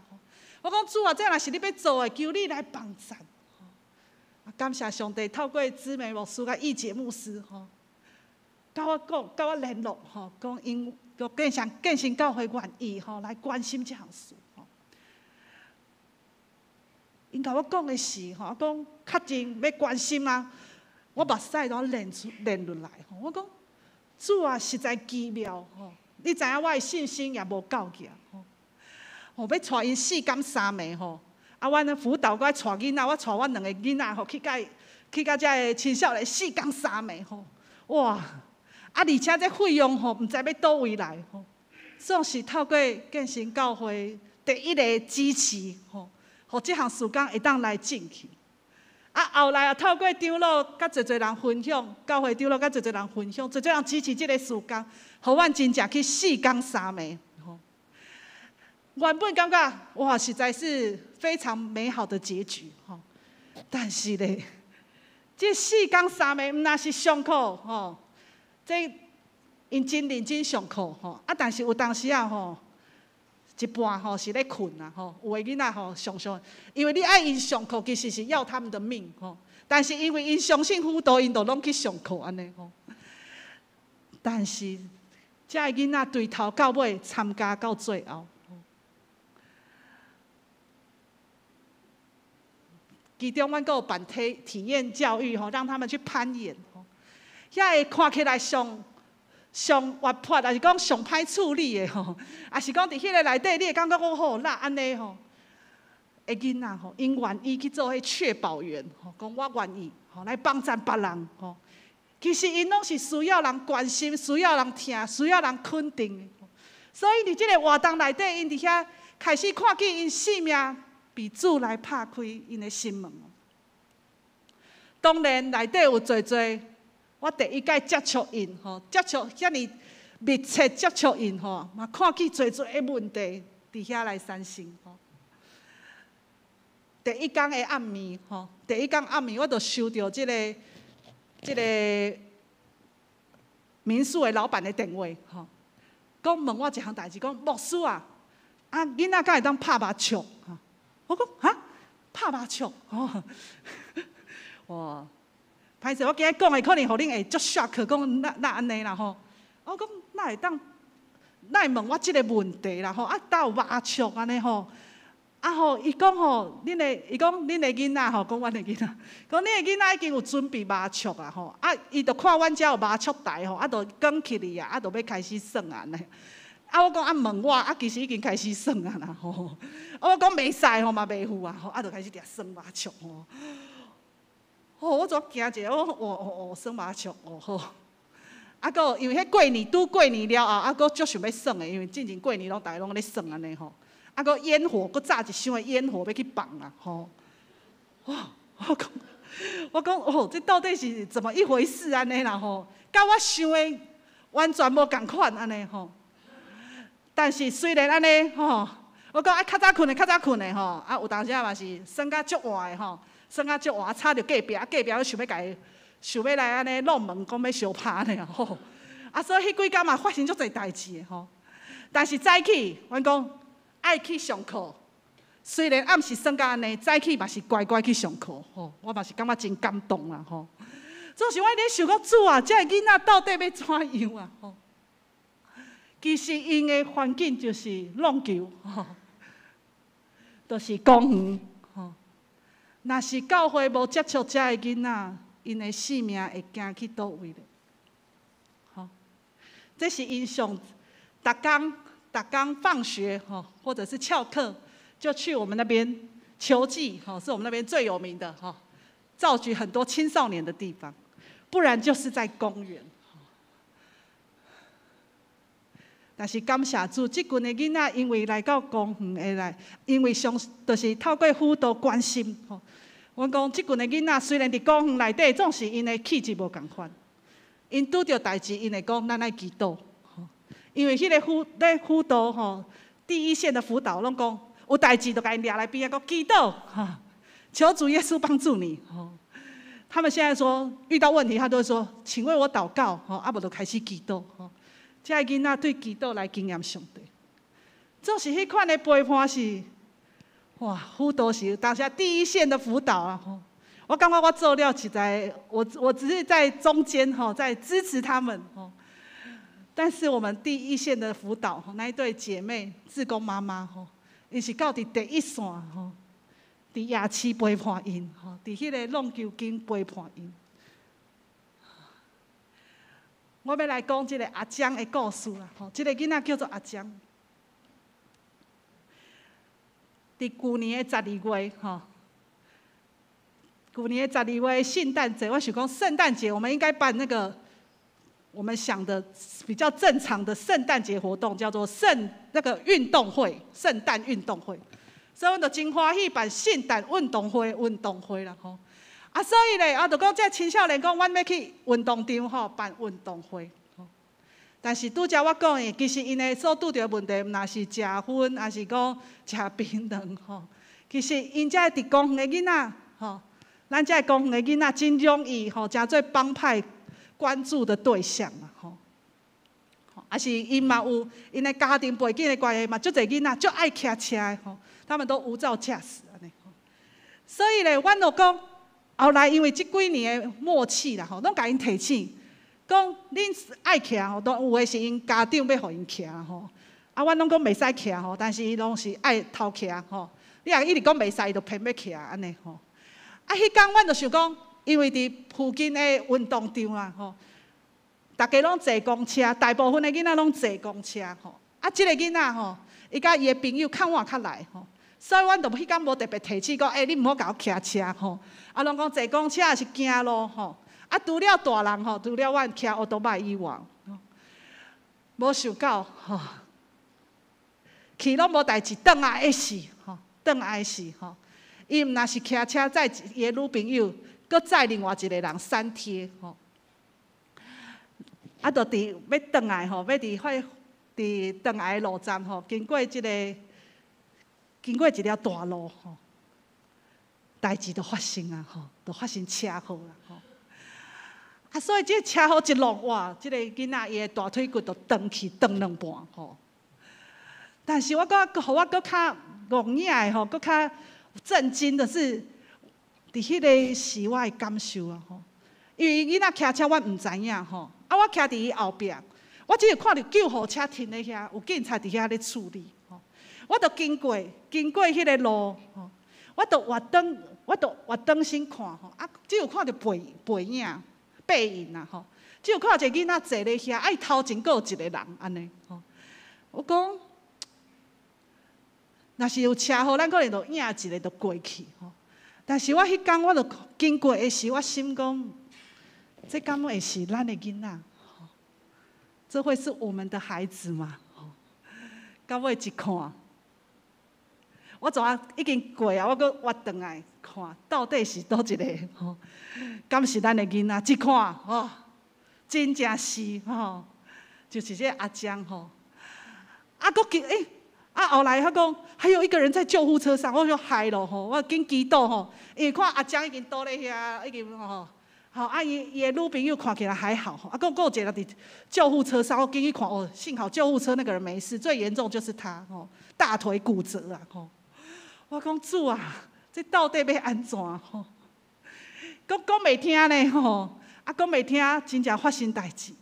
S3: 我講主啊，這若是你欲做的，求你來幫贊。啊，感謝上帝，透過姊妹牧師佮義姐牧師吼，佮我講，佮我聯絡吼，講𪜶建成教會願意吼來關心這項事吼。𪜶共我講的是吼，講確認欲關心啊，我目屎都流出流落來吼。我講主啊，實在奇妙吼！你知影我的信心也無夠額吼。吼，欲帶𪜶四工三暝吼，啊，阮的輔導閣愛帶囡仔，我帶阮兩个囡仔吼去共這个青少年四工三暝吼，哇！啊，而且這費用吼，毋知欲佗位來吼，總是透過建成教會第一个支持吼，予這項事工會當來進去。啊，後來也透過長老佮濟濟人分享，教會長老佮濟濟人分享，濟濟人支持這个事工，予阮真正去四工三暝。原本感覺哇，實在是非常美好的結局吼。但是咧，這四工三暝毋但是上課吼，這𪜶真認真上課吼。啊，但是有當時啊吼，一半吼是咧睏啦吼，有的囡仔吼上上，因為你愛𪜶上課，其實是要他們的命吼。但是因為𪜶相信輔導，𪜶就攏去上課按呢吼。但是這个囡仔對頭到尾參加到最後。其中，阮閣有辦體驗教育吼，讓他們去攀岩吼。遐个看起來上上活潑，抑是講上歹處理的吼，抑是講佇彼个內底，你會感覺講吼，哪按呢吼？的囡仔吼，𪜶願意去做彼確保員吼，講我願意吼來幫贊別人吼。其實𪜶攏是需要人關心，需要人疼，需要人肯定的。所以佇這个活動內底，𪜶佇遐開始看見𪜶性命被主來拍開𪜶的心門。當然內底有濟濟，我第一擺接觸𪜶吼，接觸遐爾密切接觸𪜶吼，嘛看見濟濟的問題佇遐來產生吼。第一工的暗暝吼，第一工暗暝我就收著這个民宿的老闆的電話吼，講問我一項代誌，講牧師啊，啊囡仔敢會當拍麻將吼？我講哈，拍麻將吼，哇！歹勢，我今日講的可能予恁會足 shock，講哪哪按呢啦吼？我講哪會當，哪會問我這个問題啦吼？啊，佗有麻將按呢吼？啊吼，伊講吼，恁的，伊講恁的囡仔吼，講阮的囡仔，講恁的囡仔已經有準備麻將啊吼！啊，伊就看阮遮有麻將台吼，啊，就捲起去啊，啊，就欲開始耍啊按呢。啊，我講啊問我，啊，其實已經開始耍啊啦吼。啊，我講袂使吼嘛，袂赴啊吼，啊，就開始佇遐耍麻將吼。吼，我煞驚一下，我講哦哦哦，耍麻將哦好。啊，閣因為彼過年拄過年了後，啊，閣足想欲耍的，因為進前過年攏逐家攏咧耍按呢吼。啊，閣煙火，閣炸一箱的煙火欲去放啊吼。哇，我講，我講哦，這到底是怎麼一回事按呢啦吼？佮我想的完全無仝款按呢吼。但是雖然按呢吼，我講啊較早睏的較早睏的吼，啊有當時仔嘛是耍甲足晚的吼，耍啊足活，吵著隔壁，隔壁閣想欲共伊，想欲來按呢弄門，講欲相拍呢吼。啊，所以彼幾工嘛發生足濟代誌的吼。但是早起，阮講愛去上課，雖然暗時耍甲按呢，早起嘛是乖乖去上課吼。我嘛是感覺真感動啦吼。總是我咧想講，主啊，這个囡仔到底欲怎樣啊？吼，其實𪜶的環境就是弄球，吼，就是公園，吼。若是教會無接觸這个囡仔，𪜶的性命會行去佗位咧？吼，這是𪜶上逐工逐工放學吼，或者是翹課，就去我們那邊球技，吼，是我們那邊最有名的吼，召集很多青少年的地方。不然就是在公園。但是感謝主，這群的囡仔因為來到公園的來，因為上就是透過輔導關心吼。阮講這群的囡仔雖然佇公園內底，總是𪜶的氣質無仝款。𪜶拄著代誌，𪜶會講咱愛祈禱。因為彼個輔咧輔導吼，第一線的輔導攏講有代誌就共𪜶掠來邊仔講祈禱，求主耶穌幫助你。他們現在說遇到問題，他都會說：“請為我禱告。”吼，啊無就開始祈禱。吼，這个囡仔對祈禱來經驗上帝，總是彼款的陪伴是，哇！輔導是當時第一線的輔導啊。吼，我感覺我做了實在，我只是在中間吼，在支持他們。吼，但是我們第一線的輔導，那一對姐妹，志工媽媽，吼，𪜶是到佇第一線，吼。佇夜市陪伴𪜶，吼，佇彼個弄球間陪伴𪜶。我欲來講這个阿江的故事啦，吼，這个囡仔叫做阿江。佇舊年的十二月，吼，舊年的十二月聖誕節，我想講聖誕節我們應該辦那個我們想的比較正常的聖誕節活動，叫做聖那個運動會，聖誕運動會。所以阮就真歡喜辦聖誕運動會，運動會啦吼。啊，所以咧，啊，就講這青少年講，阮欲去運動場吼辦運動會。但是拄才我講的，其實𪜶的所拄著的問題，毋若是食薰，抑是講食檳榔吼。其實𪜶遮佇公園的囡仔吼，咱遮公園的囡仔真容易吼，成做幫派關注的對象啊吼。抑是𪜶嘛有𪜶的家庭背景的關係嘛，足濟囡仔足愛騎車的吼，他們都無照駕駛按呢吼。所以咧，阮就講後來因為這幾年的默契啦吼，攏共𪜶提醒，講恁愛騎吼，都有的是𪜶家長欲予𪜶騎吼。啊，阮攏講袂使騎吼，但是伊攏是愛偷騎吼。你若一直講袂使，伊就偏欲騎按呢吼。啊，彼工阮就想講，因為佇附近的運動場啊吼，逐家攏坐公車，大部分的囡仔攏坐公車吼。啊，這个囡仔吼，伊佮伊的朋友較晚較來吼，所以阮就彼工無特別提醒講，欸，你毋好共我騎車吼。啊，攏講坐公車抑是行路吼。啊，除了大人吼，除了阮騎烏托邦以外，無想到吼，去攏無代誌，轉來的時吼，轉來的時吼，伊毋若是騎車載伊的女朋友，閣載另外一個人三貼吼。啊，就佇欲轉來吼，欲佇發佇轉來的路站吼，經過這个，經過一條大路吼，代誌就發生啊吼，就發生車禍啦吼。啊，所以這個車禍一弄哇，這个囡仔伊的大腿骨就斷去斷兩半吼。但是我感覺，予我閣較戇影的吼，閣較震驚的是，佇彼个時我的感受啊吼，因為囡仔騎車，我毋知影吼。啊，我徛佇伊後壁，我只有看著救護車停咧遐，有警察佇遐咧處理吼。我就經過經過彼个路吼，我就倚轉，我就倚轉身看吼，啊，只有看著背背影背影啊吼，只有看一个囡仔坐咧遐，啊，伊頭前閣有一個人按呢吼。我講，若是有車禍，咱可能就影一个就過去吼。但是我彼工我就經過的時，我心講，這敢會是咱的囡仔？這會是我們的孩子嗎？到尾一看，我怎啊已經過啊，我閣倚轉來看，到底是佗一个？吼，敢是咱的囡仔？一看，吼，真正是吼，就是這个阿江吼。啊，閣記欸，啊，後來他講還有一個人在救護車上，我說害咯吼，我緊祈禱吼，因為看阿江已經倒咧遐，已經吼，吼啊伊伊的女朋友看起來還好吼，啊，閣閣有一個人佇救護車上，我緊去看哦，幸好救護車那個人沒事，最嚴重就是他吼，大腿骨折啊吼。我講主啊，這到底欲按怎吼？講講袂聽呢吼，啊講袂聽，真正發生代誌。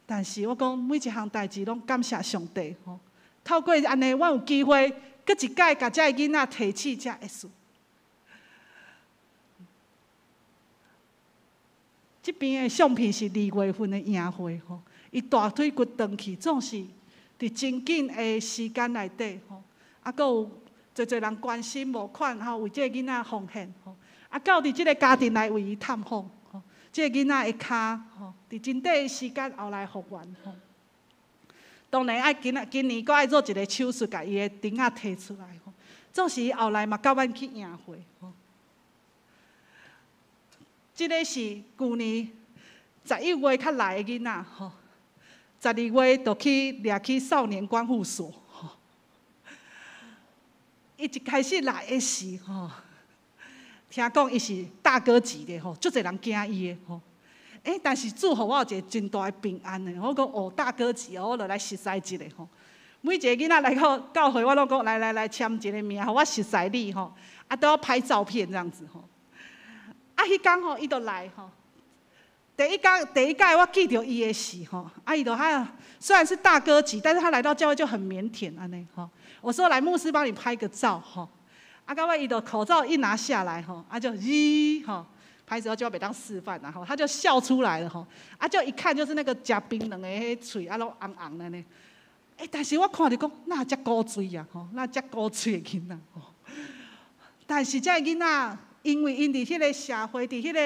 S3: 但是我講每一項代誌攏感謝上帝吼。透過按呢，阮有機會，閣一擺共這个囡仔提起這個事。這邊的相片是2月份的營會吼，伊大腿骨斷去，總是佇真緊的時間內底吼，啊，閣有濟濟人關心募款吼，為這個囡仔奉獻吼，啊，到佇這個家庭來為伊探訪吼，這個囡仔的跤吼，佇真短的時間後來復原吼。當然愛今仔今年閣愛做一個手術，共伊的釘仔提出來吼。總是伊後來嘛佮阮去營會吼。這个是舊年11月較來的囡仔吼，12月就去掠去少年觀護所吼。伊一開始來的時吼，聽講伊是大哥級的吼，足濟人驚伊的吼。欸，但是主予我有一個真大的平安的，我講哦，大哥級哦，我就來熟似一下吼。每一個囡仔來到教會，我攏講來來來簽一個名，予我熟似你吼。啊，都要拍照片這樣子吼。啊，彼工吼，伊就來吼。第一工第一擺我記著伊的時吼，啊，伊就他雖然是大哥級，但是他來到教會就很靦腆按呢吼。我說來牧師幫你拍個照吼。啊，到尾伊就口罩一拿下來吼，啊就咦吼。拍攝就袂當示範啦吼，他就笑出來了吼，啊就一看就是那個食檳榔的彼喙啊，攏紅紅的呢。欸，但是我看著講，哪遮古錐啊吼，哪遮古錐的囡仔吼。但是這个囡仔，因為𪜶佇彼個社會，佇彼個，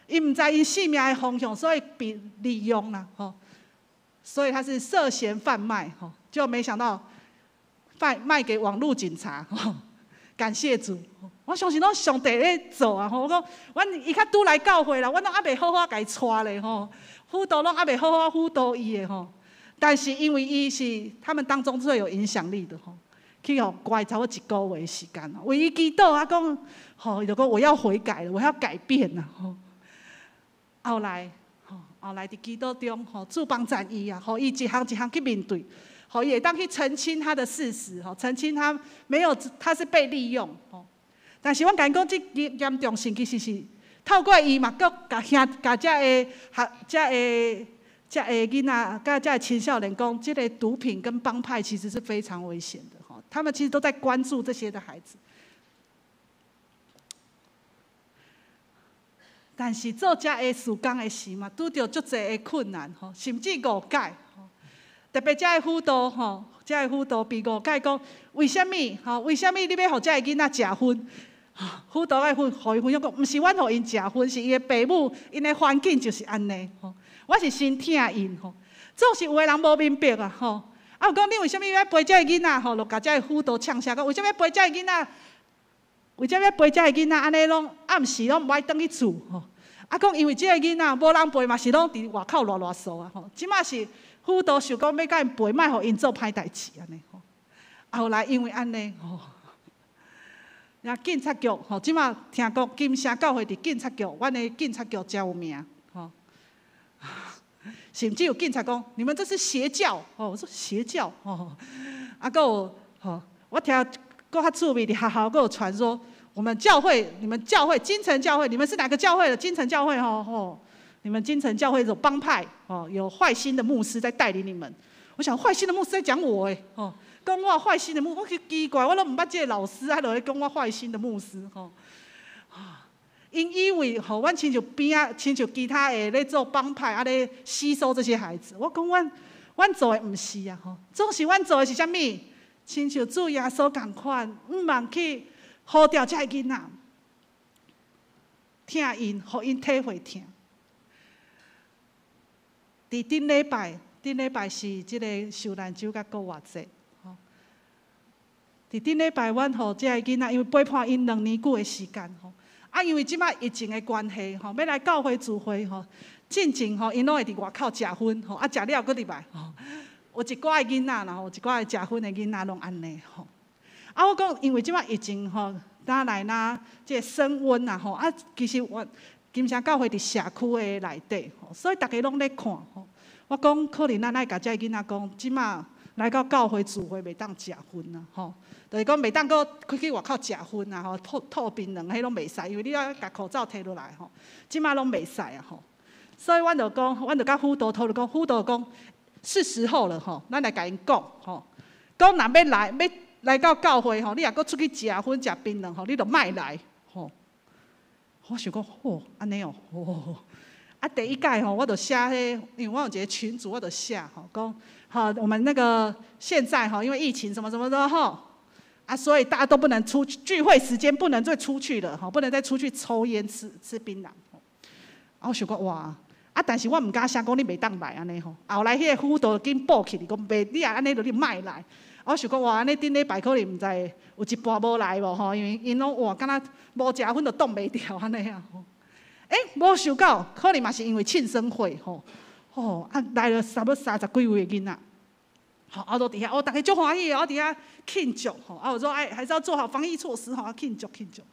S3: 伊毋知𪜶性命的方向，所以被利用啦吼。所以他是涉嫌販賣吼，就沒想到販賣給網路警察吼。感謝主。我相信攏上帝咧做啊！吼，我講，阮伊較拄來教會啦，阮攏猶未好好共伊帶咧吼，輔導攏猶未好好輔導伊的吼。但是因為伊是他們當中最有影響力的吼，去予關差不多一個月的時間，為伊祈禱啊，講吼，伊就講我要悔改了，我要改變啦吼。後來吼，後來佇祈禱中吼，主幫贊伊啊，予伊一項一項去面對，予伊會當去澄清他的事實吼，澄清他沒有，他是被利用吼。但是阮共𪜶講，這嚴重性其實是透過伊嘛，閣共兄共這个學這个這个囡仔，佮這个青少年講，這個毒品跟幫派其實是非常危險的吼。他們其實都在關注這些的孩子。但是做這个事工的時嘛，拄著足濟的困難吼，甚至誤解吼。特別這个輔導吼，這个輔導被誤解講，為啥物吼？為啥物你欲予這个囡仔食薰？輔導愛分，予伊分享講，毋是阮予𪜶食薰，是伊的爸母，𪜶的環境就是按呢吼。我是先疼𪜶吼，總是有的人無明白啊吼。啊，有講你為啥物欲陪這个囡仔吼？就共這個輔導嗆聲講，為啥物欲陪這个囡仔？為啥物欲陪這個囡仔？按呢攏暗時攏毋愛轉去厝吼。啊，講因為這個囡仔無人陪嘛，是攏佇外口賴賴趖啊吼。這馬是輔導想講欲共𪜶陪，莫予𪜶做歹代誌按呢吼。後來因為按呢吼。啊，警察局吼，這馬聽講金城教會佇警察局，阮的警察局誠有名吼。甚至有警察講，你們這是邪教吼，我說邪教吼。啊，閣有吼，我聽閣較趣味，佇學校閣有傳說，我們教會，你們教會金城教會，你們是哪個教會的？金城教會吼吼，你們金城教會有幫派哦，有壞心的牧師在帶領你們。我想壞心的牧師在講我欸吼。講我壞心的牧，我去奇怪，我攏毋捌這個老師，還落來講我壞心的牧師吼。𪜶以為吼，阮親像邊仔，親像其他的咧做幫派，啊咧吸收這些孩子。我講阮，阮做的毋是啊吼，總是阮做的是啥物？親像主耶穌仝款，毋茫去呼召這个囡仔，疼𪜶，予𪜶體會疼。佇頂禮拜，頂禮拜是這個受難週佮復活節。佇頂禮拜，阮予這个囡仔，因為陪伴𪜶兩年久的時間吼，啊，因為這擺疫情的關係吼，欲來教會聚會吼，進前吼，𪜶攏會佇外口食薰吼，啊，食了閣入來吼，有一寡的囡仔啦吼，有一寡的食薰的囡仔攏按呢吼。啊，我講因為這擺疫情吼，若來若這个升溫啊吼，啊，其實我金城教會佇社區的內底吼，所以逐家攏咧看吼。我講可能咱愛共這个囡仔講，這馬來到教會聚會袂當食薰啊吼，就是講袂當閣開去外口食薰啊吼，吐吐檳榔彼攏袂使，因為你愛共口罩提落來吼，這馬攏袂使啊吼。所以阮就講，阮就佮輔導討論講，輔導講是時候了吼，咱來共𪜶講吼，講若欲來欲來到教會吼，你若閣出去食薰食檳榔吼，你就莫來吼。我想講，吼，按呢哦，吼。啊，第一屆吼，我就寫彼，因為我有一個群組，我就寫吼，講，好，我們那個現在吼，因為疫情什麼什麼的吼，啊，所以大家都不能出去，聚會時間不能再出去了，吼，不能再出去抽菸吃吃檳榔。啊，我想講哇，啊，但是我毋敢寫講你袂當來按呢吼，後來彼個輔導緊報起來講袂，你若按呢就你莫來。我想講哇，按呢頂禮拜可能毋知有一半無來無吼，因為𪜶攏哇，敢若無食薰就擋袂牢按呢啊吼。欸，無想到，可能嘛是因為慶生會吼，吼啊來了差不多三十幾位的囡仔，吼啊都佇遐，哦，逐家足歡喜的，我佇遐慶祝吼，啊我說哎，還是要做好防疫措施吼，慶祝慶祝。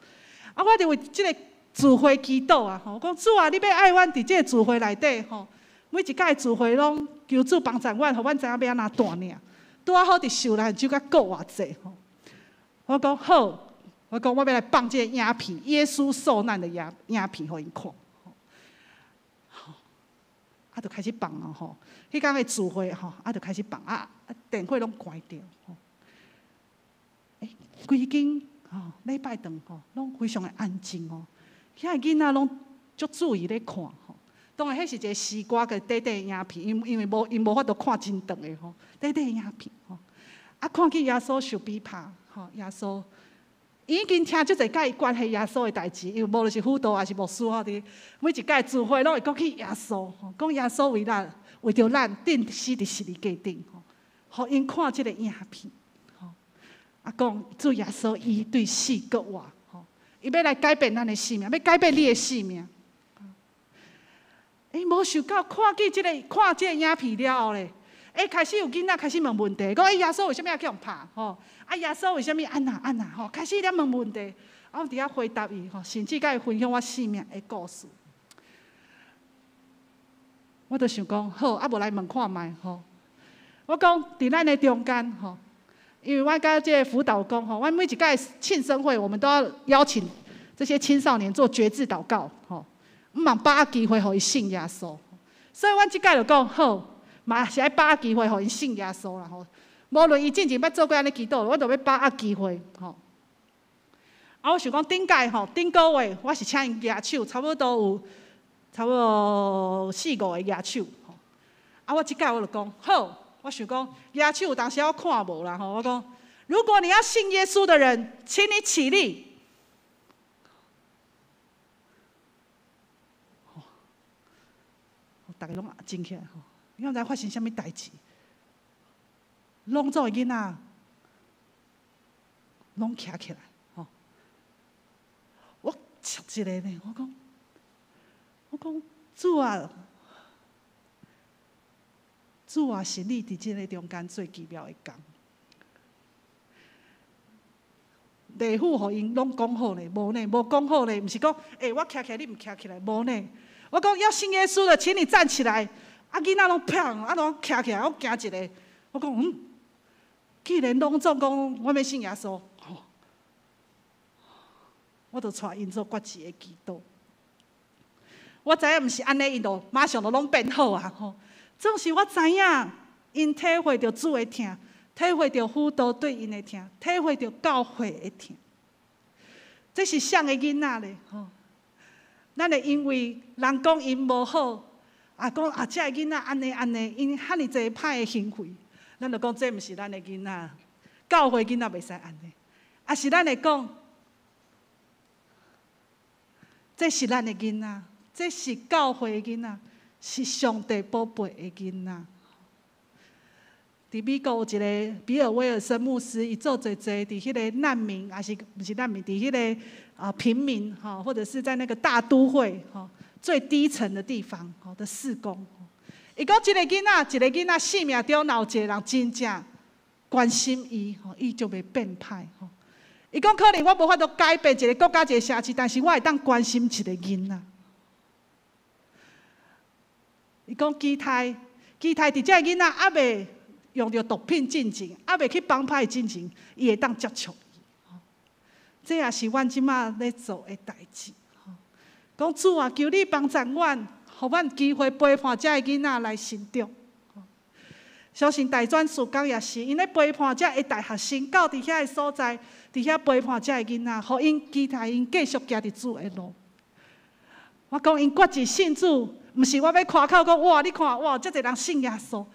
S3: 啊，我就為這個聚會祈禱啊，吼，講主啊，你欲愛阮佇這個聚會內底吼，每一屆聚會攏求主幫助阮，予阮知影欲按怎帶領，拄仔好佇受難週才過偌濟吼。我講好。我講我欲來放這个影片，耶穌受難的影影片，予𪜶看。吼，啊，就開始放咯吼。彼工的聚會吼，啊，就開始放啊，啊，電火攏關掉吼。欸，規間吼禮拜堂吼，攏非常的安靜哦。遐个囡仔攏足注意咧看吼。當然，彼是一个詩歌个短短影片，因因為無𪜶無法度看真長的吼，短短影片吼。啊，看見耶穌受逼迫吼，耶穌。已經聽足濟佮伊關係耶穌的代誌，因為無論是輔導抑是牧師吼，佇每一屆聚會攏會講起耶穌，講耶穌為咱為著咱釘死佇十字架頂，吼，予𪜶看這个影片，吼，啊，講主耶穌伊對死閣活，吼，伊欲來改變咱的生命，欲改變你的生命。欸，無想到看見這个看這个影片了後咧，欸，開始有囡仔開始問問題，講欸，耶穌為啥物愛去予拍？吼，啊，耶穌為啥物按怎按怎？吼，開始咧問問題，啊，我佇遐回答伊，吼，甚至共伊分享我生命的故事。我就想講，好，啊，無來問看覓，吼。我講佇咱的中間，吼，因為我佮這个輔導講，吼，阮每一屆慶生會，我們都要邀請這些青少年做決志禱告，吼，毋茫把握機會予伊信耶穌。所以，阮這屆就講好。嘛是愛把握機會，予𪜶信耶穌啦吼。無論伊進前捌做過按呢祈禱，我都欲把握機會吼。啊，我想講頂屆吼，頂個月我是請𪜶舉手，差不多有差不多四五个舉手吼。啊，我這屆我就講好，我想講舉手有當時我看無啦吼。我講，如果你要信耶穌的人，請你起立。吼，逐家攏靜起來吼。你敢知發生啥物代誌？攏總的囡仔攏徛起來，吼！我插一个呢，我講，我講主啊，主啊，是你佇這个中間最奇妙的工。禮府予𪜶攏講好呢，無呢，無講好呢，毋是講，欸，我徛起來，你毋徛起來，無呢。我講要信耶穌的，請你站起來。啊，囡仔攏砰，啊攏徛起來，我驚一个。我講嗯，既然攏總講我欲信耶穌，吼，我就帶𪜶做決志的祈禱。我知影毋是按呢，𪜶就馬上就攏變好啊！吼，總是我知影，𪜶體會著主的疼，體會著輔導對𪜶的疼，體會著教會的疼。這是啥的囡仔咧？吼，咱會因為人講𪜶無好。啊，講啊，這个囡仔按呢按呢，𪜶遐爾濟歹的行為，咱就講這毋是咱的囡仔，教會囡仔袂使按呢。啊是咱會講，這是咱的囡仔，這是教會的囡仔，是上帝寶貝的囡仔。佇美國有一个比爾威爾森牧師，伊做濟濟佇彼个難民，抑是毋是難民？佇彼个啊貧民吼，或者是在那個大都會吼。最低層的地方，吼的事工，伊講一個囡仔，一個囡仔生命中若有一個人真正關心伊，吼，伊就袂變歹。吼，伊講可能我無法度改變一個國家一個城市，但是我會當關心一個囡仔。伊講期待，期待佇這个囡仔猶未用著毒品進前，猶未去幫派進前，伊會當接觸伊。這也是阮這馬咧做的代誌。講主啊，求你幫助阮，予阮機會陪伴這个囡仔來成長。相信大專事工也是，𪜶咧陪伴這一代學生到佇遐个所在，佇遐陪伴這个囡仔，予𪜶期待𪜶繼續行佇主的路。我講𪜶決志信主，毋是我欲誇口講哇，你看哇，遮濟人信耶穌。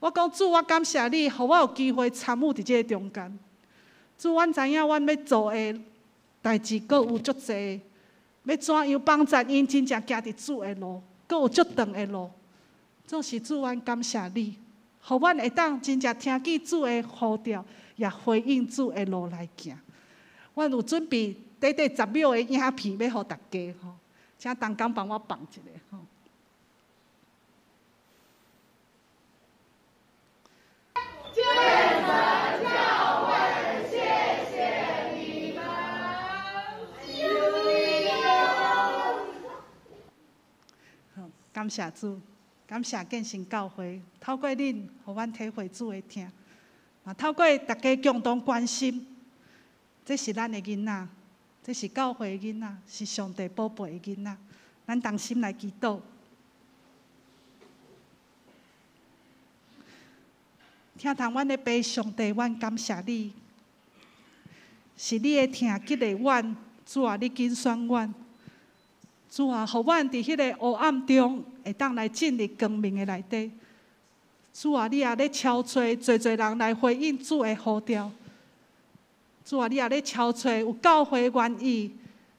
S3: 我講主，我感謝你，予我有機會參與佇這個中間。主，阮知影阮欲做的代誌，閣有足濟，欲怎樣幫助𪜶真正行佇主的路，閣有足長的路。總是主，阮感謝你，予阮會當真正聽見主的呼召，也回應主的路來行。阮有準備短短10秒的影片，欲予大家吼，請同工幫我放一下吼。
S4: 建成教會，謝謝你們。
S3: 好，感謝主，感謝建成教會，透過恁，予阮體會主的疼，嘛透過大家共同關心，這是咱的囡仔，這是教會的囡仔，是上帝寶貝的囡仔，咱同心來祈禱。聽堂阮的爸上帝，阮感謝你，是你的疼激勵阮，主啊，你揀選阮，主啊，予阮佇彼个黑暗中會當來進入光明的內底。主啊，你也咧敲催，濟濟人來回應主的呼召。主啊，你也咧敲催，有教會願意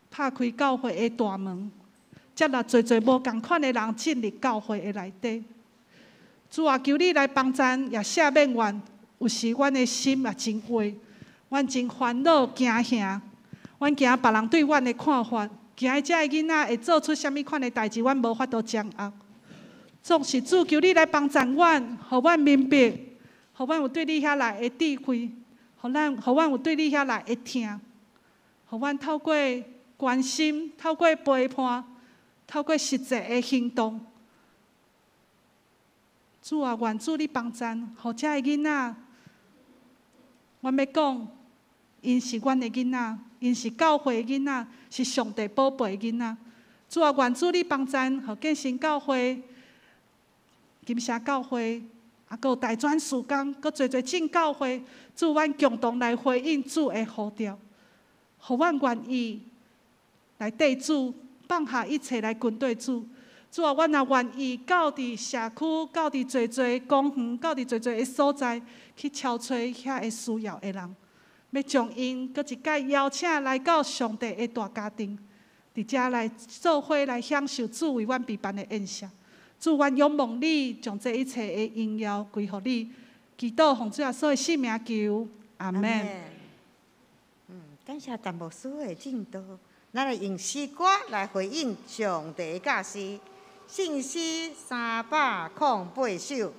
S3: 拍開教會的大門，接納濟濟無仝款的人進入教會的內底。主啊，求你來幫贊，也赦免阮。有時阮的心也真灰，阮真煩惱、驚嚇，阮驚別人對阮的看法，驚這个囡仔會做出啥物款的代誌，阮無法度掌握。總是主，求你來幫贊阮，予阮明白，予阮有對你遐來的智慧，予咱，予阮有對你遐來的疼，予阮透過關心、透過陪伴、透過實際的行動。主啊，願主你幫贊，予這个囡仔，阮欲講，𪜶是阮的囡仔，𪜶是教會的囡仔，是上帝寶貝的囡仔。主啊，願主你幫贊，予建成教會、金城教會，啊，閣有大專事工，閣濟濟進教會，主，阮共同來回應主的呼召，予阮願意來綴主，放下一切來跟綴主。主啊，阮若願意到佇社區，到佇濟濟公園，到佇濟濟的所在去敲揣遐個需要的人，欲將𪜶閣一擺邀請來到上帝的大家庭，佇遮來做伙來享受主為阮備辦的宴席。主，阮仰望你，將這一切的榮耀歸予你。祈禱奉主耶穌的聖名求，阿們。
S2: 感謝陳牧師的證道，咱來用詩歌來回應上帝的教示。聖詩308首，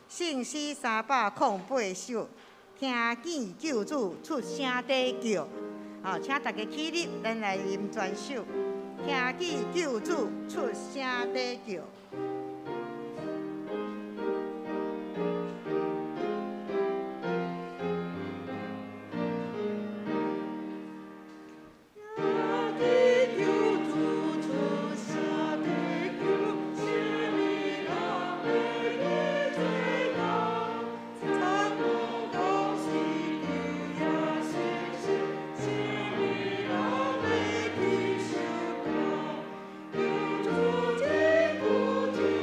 S2: 聖詩308首，聽見救主出聲在叫，好，請大家起立，咱來吟全首。聽見救主出聲在叫。
S4: 救主。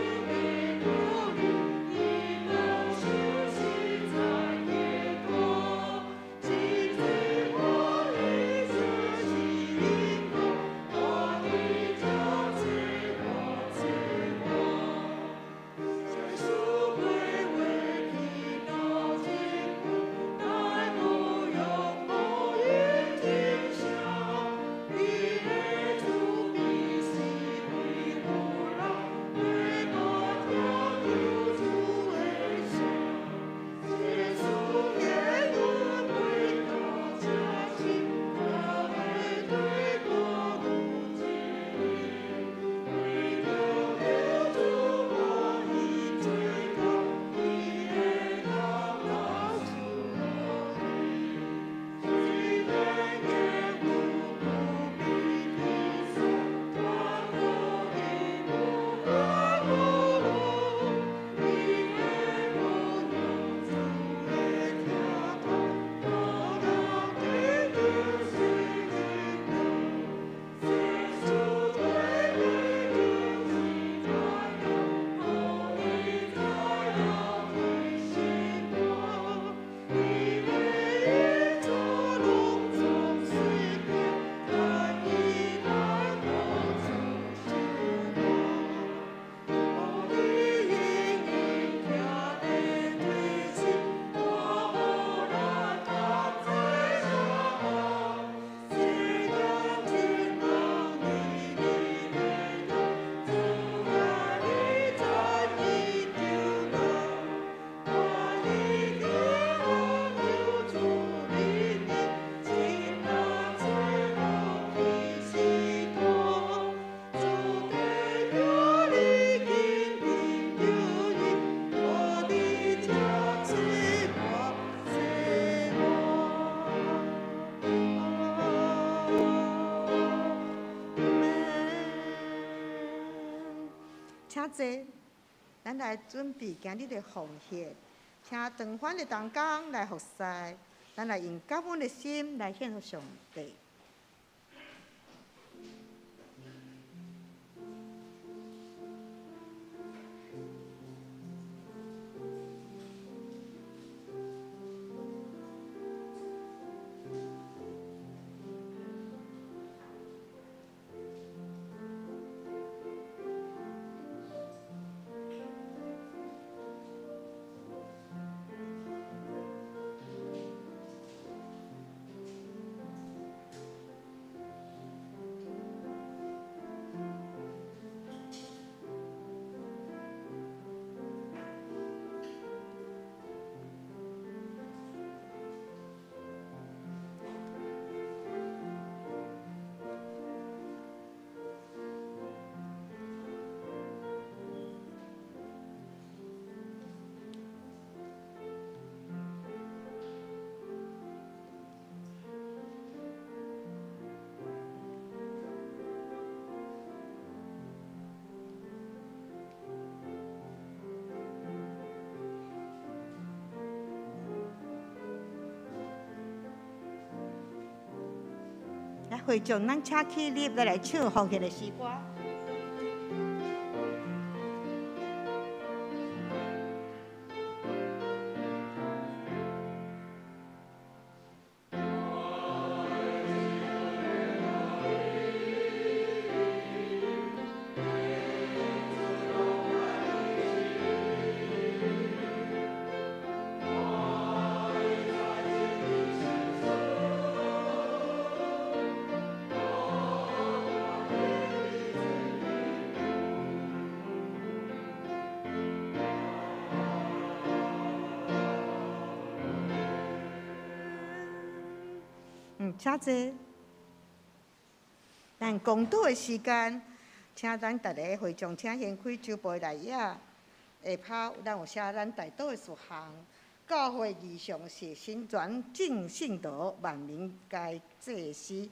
S2: 請坐，咱來準備今日的奉獻，請長番的同工來服侍，咱來用感恩的心來獻予上帝。來，會眾，咱請起立，來唱奉獻的詩歌。請坐。咱公禱的時間，請咱逐个會眾，請掀開周報內頁，下拋咱有寫咱代禱的事項。教會異象是新傳正信徒萬民皆祭司。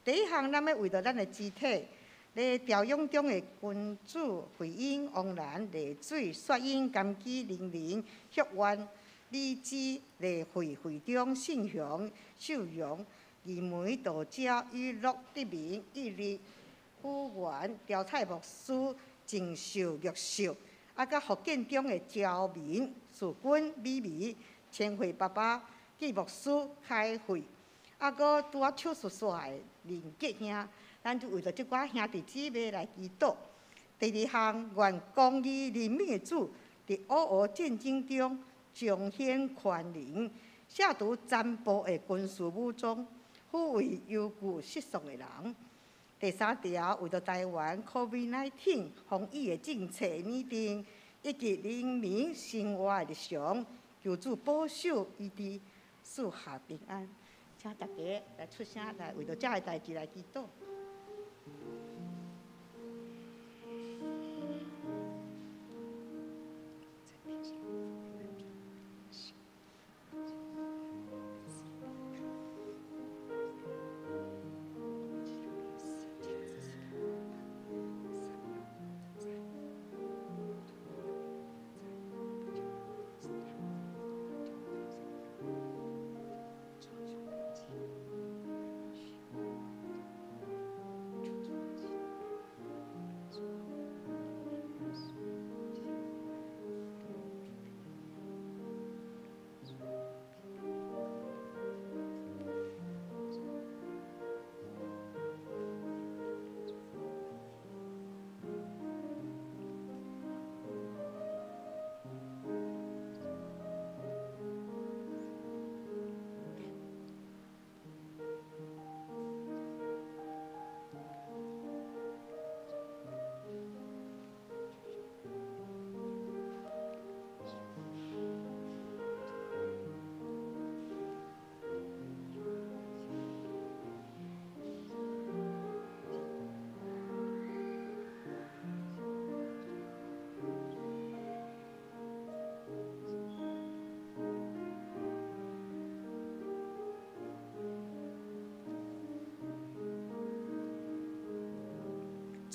S2: 第一項，咱欲為著咱的肢體，咧調養中的君主惠英、王蘭、麗水、雪英、甘基、玲玲、旭元、李芝、麗慧、惠中、信雄、秀榮。二梅、道蕉、雨樂、德明、玉麗、富源、刁蔡牧師、鄭秀、玉秀，佮福建中的焦明、樹君、美美、千惠爸爸、紀牧師、開慧，閣拄仔手術煞的林杰兄，咱就為著這寡兄弟姊妹來祈禱。第二項，願公義憐憫的主，佇烏俄戰爭中彰顯權能，卸除殘暴的軍事武裝。撫慰憂懼失喪的人。第三條，為著台灣 COVID-19 防疫的政策擬定，以及人民生活的日常，求主保守醫治，賜下平安。請大家來出聲來，為著這个代誌來祈禱。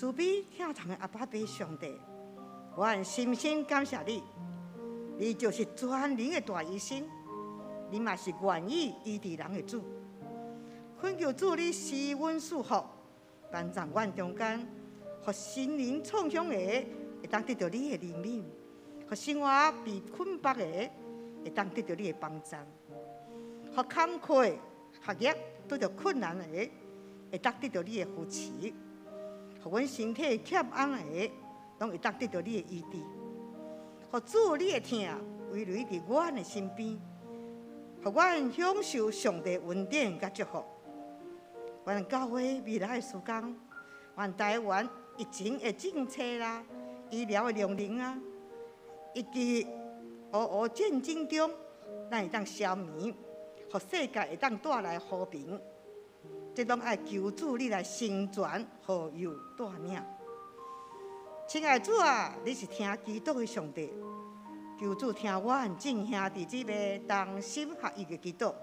S2: 慈悲疼痛的阿爸父上帝，阮深深感謝你，你就是全能的大醫生，你嘛是願意醫治人的主。懇求主你施恩賜福，幫助阮中間，予心靈創傷的會當得著你的憐憫，予生活被捆綁的會當得著你的幫助，予坎坷學業拄著困難的會當得著你的扶持，予阮身體欠安的攏會當得著你的醫治，予主你的疼圍繞佇阮的身邊，予阮享受上帝恩典佮祝福。阮教會未來的時間，願台灣疫情的政策啦、醫療的量能啊，以及烏俄戰爭中，咱會當消弭，予世界會當帶來和平。這攏愛求主你來成全、保佑、帶領。親愛的主啊，你是聽祈禱的上帝，求主聽阮眾兄弟姊妹同心合意的祈禱。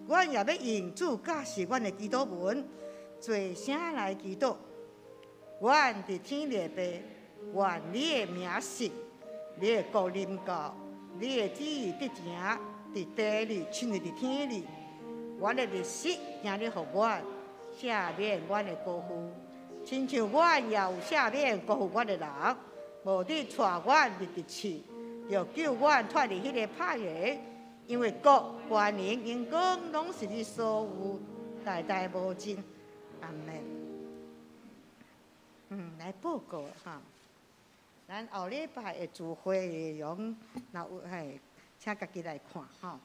S2: 阮也欲用主教示阮的祈禱文，齊聲來祈禱。阮佇天的父，願你的名聖，你的國臨到，你的旨意得成，佇地裡親像佇天裡。阮的日食，今日予阮，赦免阮的過負，親像阮也有赦免過負阮的人，無得帶阮入佇試，著救阮脫離彼个歹的。因為國、權能、榮光，攏是你所有，代代無盡。阿們。來報告哈，咱後禮拜的聚會內容，若有嘿，請家己來看吼。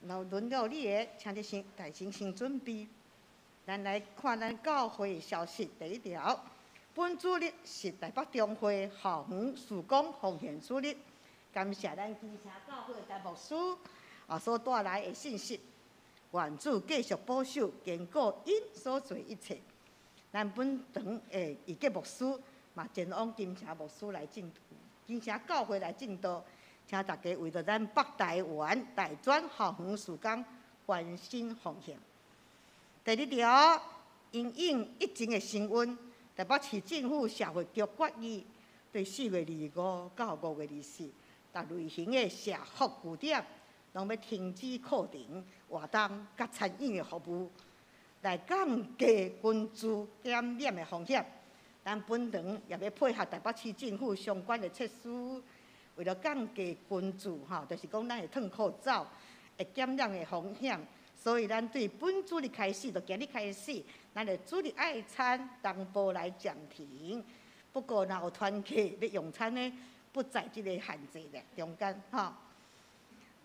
S2: 若有輪到你的，請你先大先先準備。咱來看咱教會的消息。第一條，本主日是台北中會校園事工奉獻主日。感謝咱金城教會的牧師啊所帶來的信息，願主繼續保守堅固𪜶所做一切。咱本堂的義傑牧師嘛前往金城牧師來證，金城教會來證道，請大家為著咱北台灣大專校園事工關心奉獻。第二條，因應疫情的升溫，台北市政府社會局決議，對4月25到5月24，逐類型的社福據點，攏欲停止課程活動佮餐飲的服務，來降低群聚感染的風險。咱本堂也欲配合台北市政府相關的措施，為了降低群聚，吼，就是講咱會褪口罩，會感染的風險，所以咱對本主日開始，就今日開始，咱的主日愛餐同步來暫停。不過，若有團客欲用餐呢，不在這個限制的中間，吼。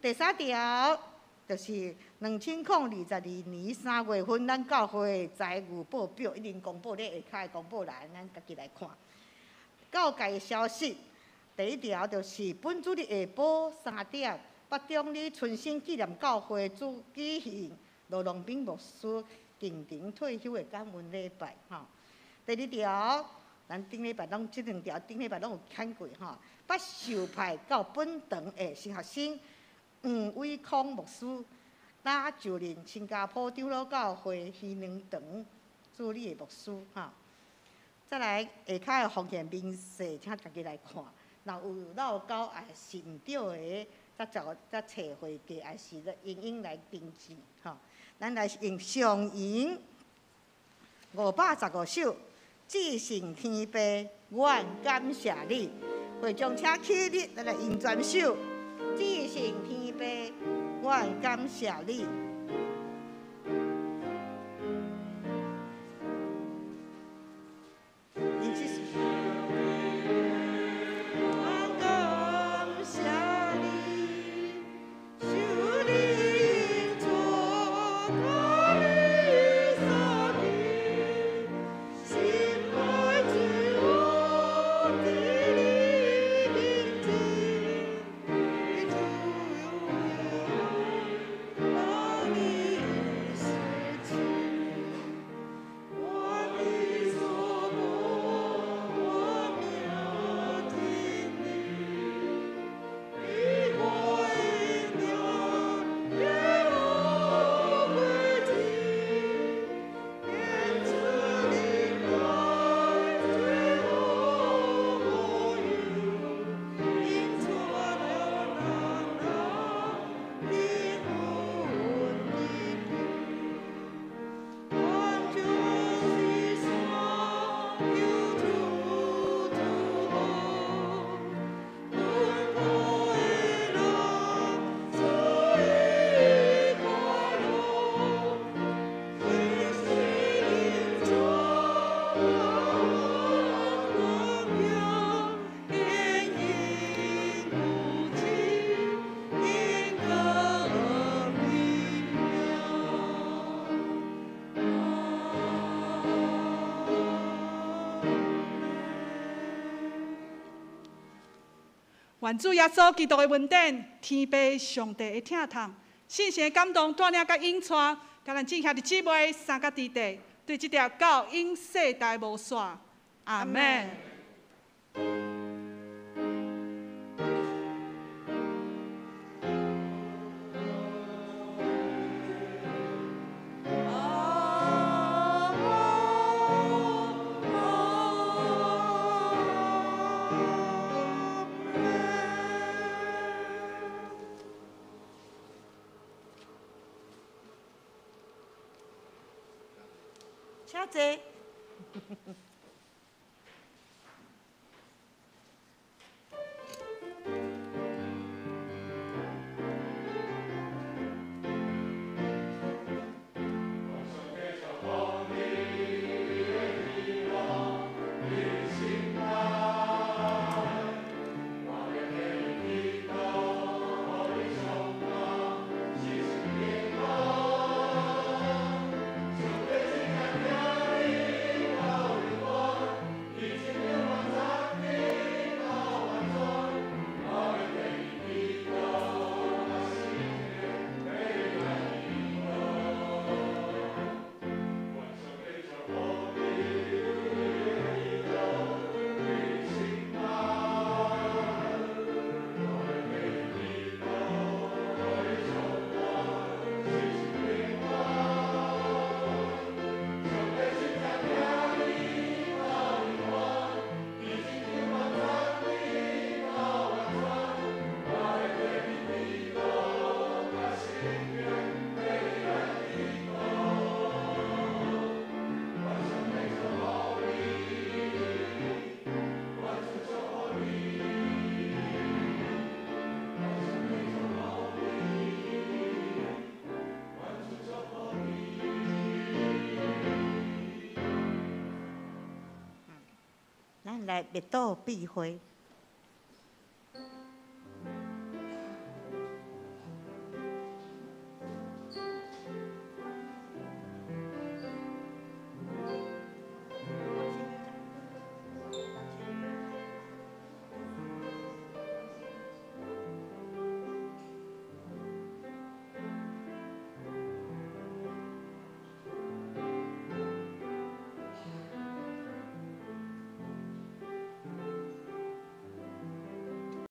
S2: 第三條就是2022年3月份，咱教會財務報表已經公布咧，下跤的公布欄，咱家己來看。教界的消息，第一條就是本主日下晡3點，北中里春生紀念教會主舉行羅龍斌牧師敬停退休的感恩禮拜，吼。第二條，咱頂禮拜攏這兩條頂禮拜攏有講過吼，北受派到本堂的新學生黃偉康牧師，打就任新加坡長老教會興隆堂主理的牧師吼。再來下跤的奉獻明細，請家己來看。若有漏交抑是毋對的，才找才揣會計，抑是英英來登記吼。咱來用上吟515首。至聖天父，阮感謝你。會眾請起立，咱來吟全首。至聖天父，阮感謝你。
S4: 我
S3: 願主耶穌基督的恩典，天父上帝的疼痛，聖神的感動，帶領佮引帶，佮咱眾兄弟姊妹三个弟弟，對這條到永世代無煞。阿們。
S2: 請坐。咱來默禱閉會。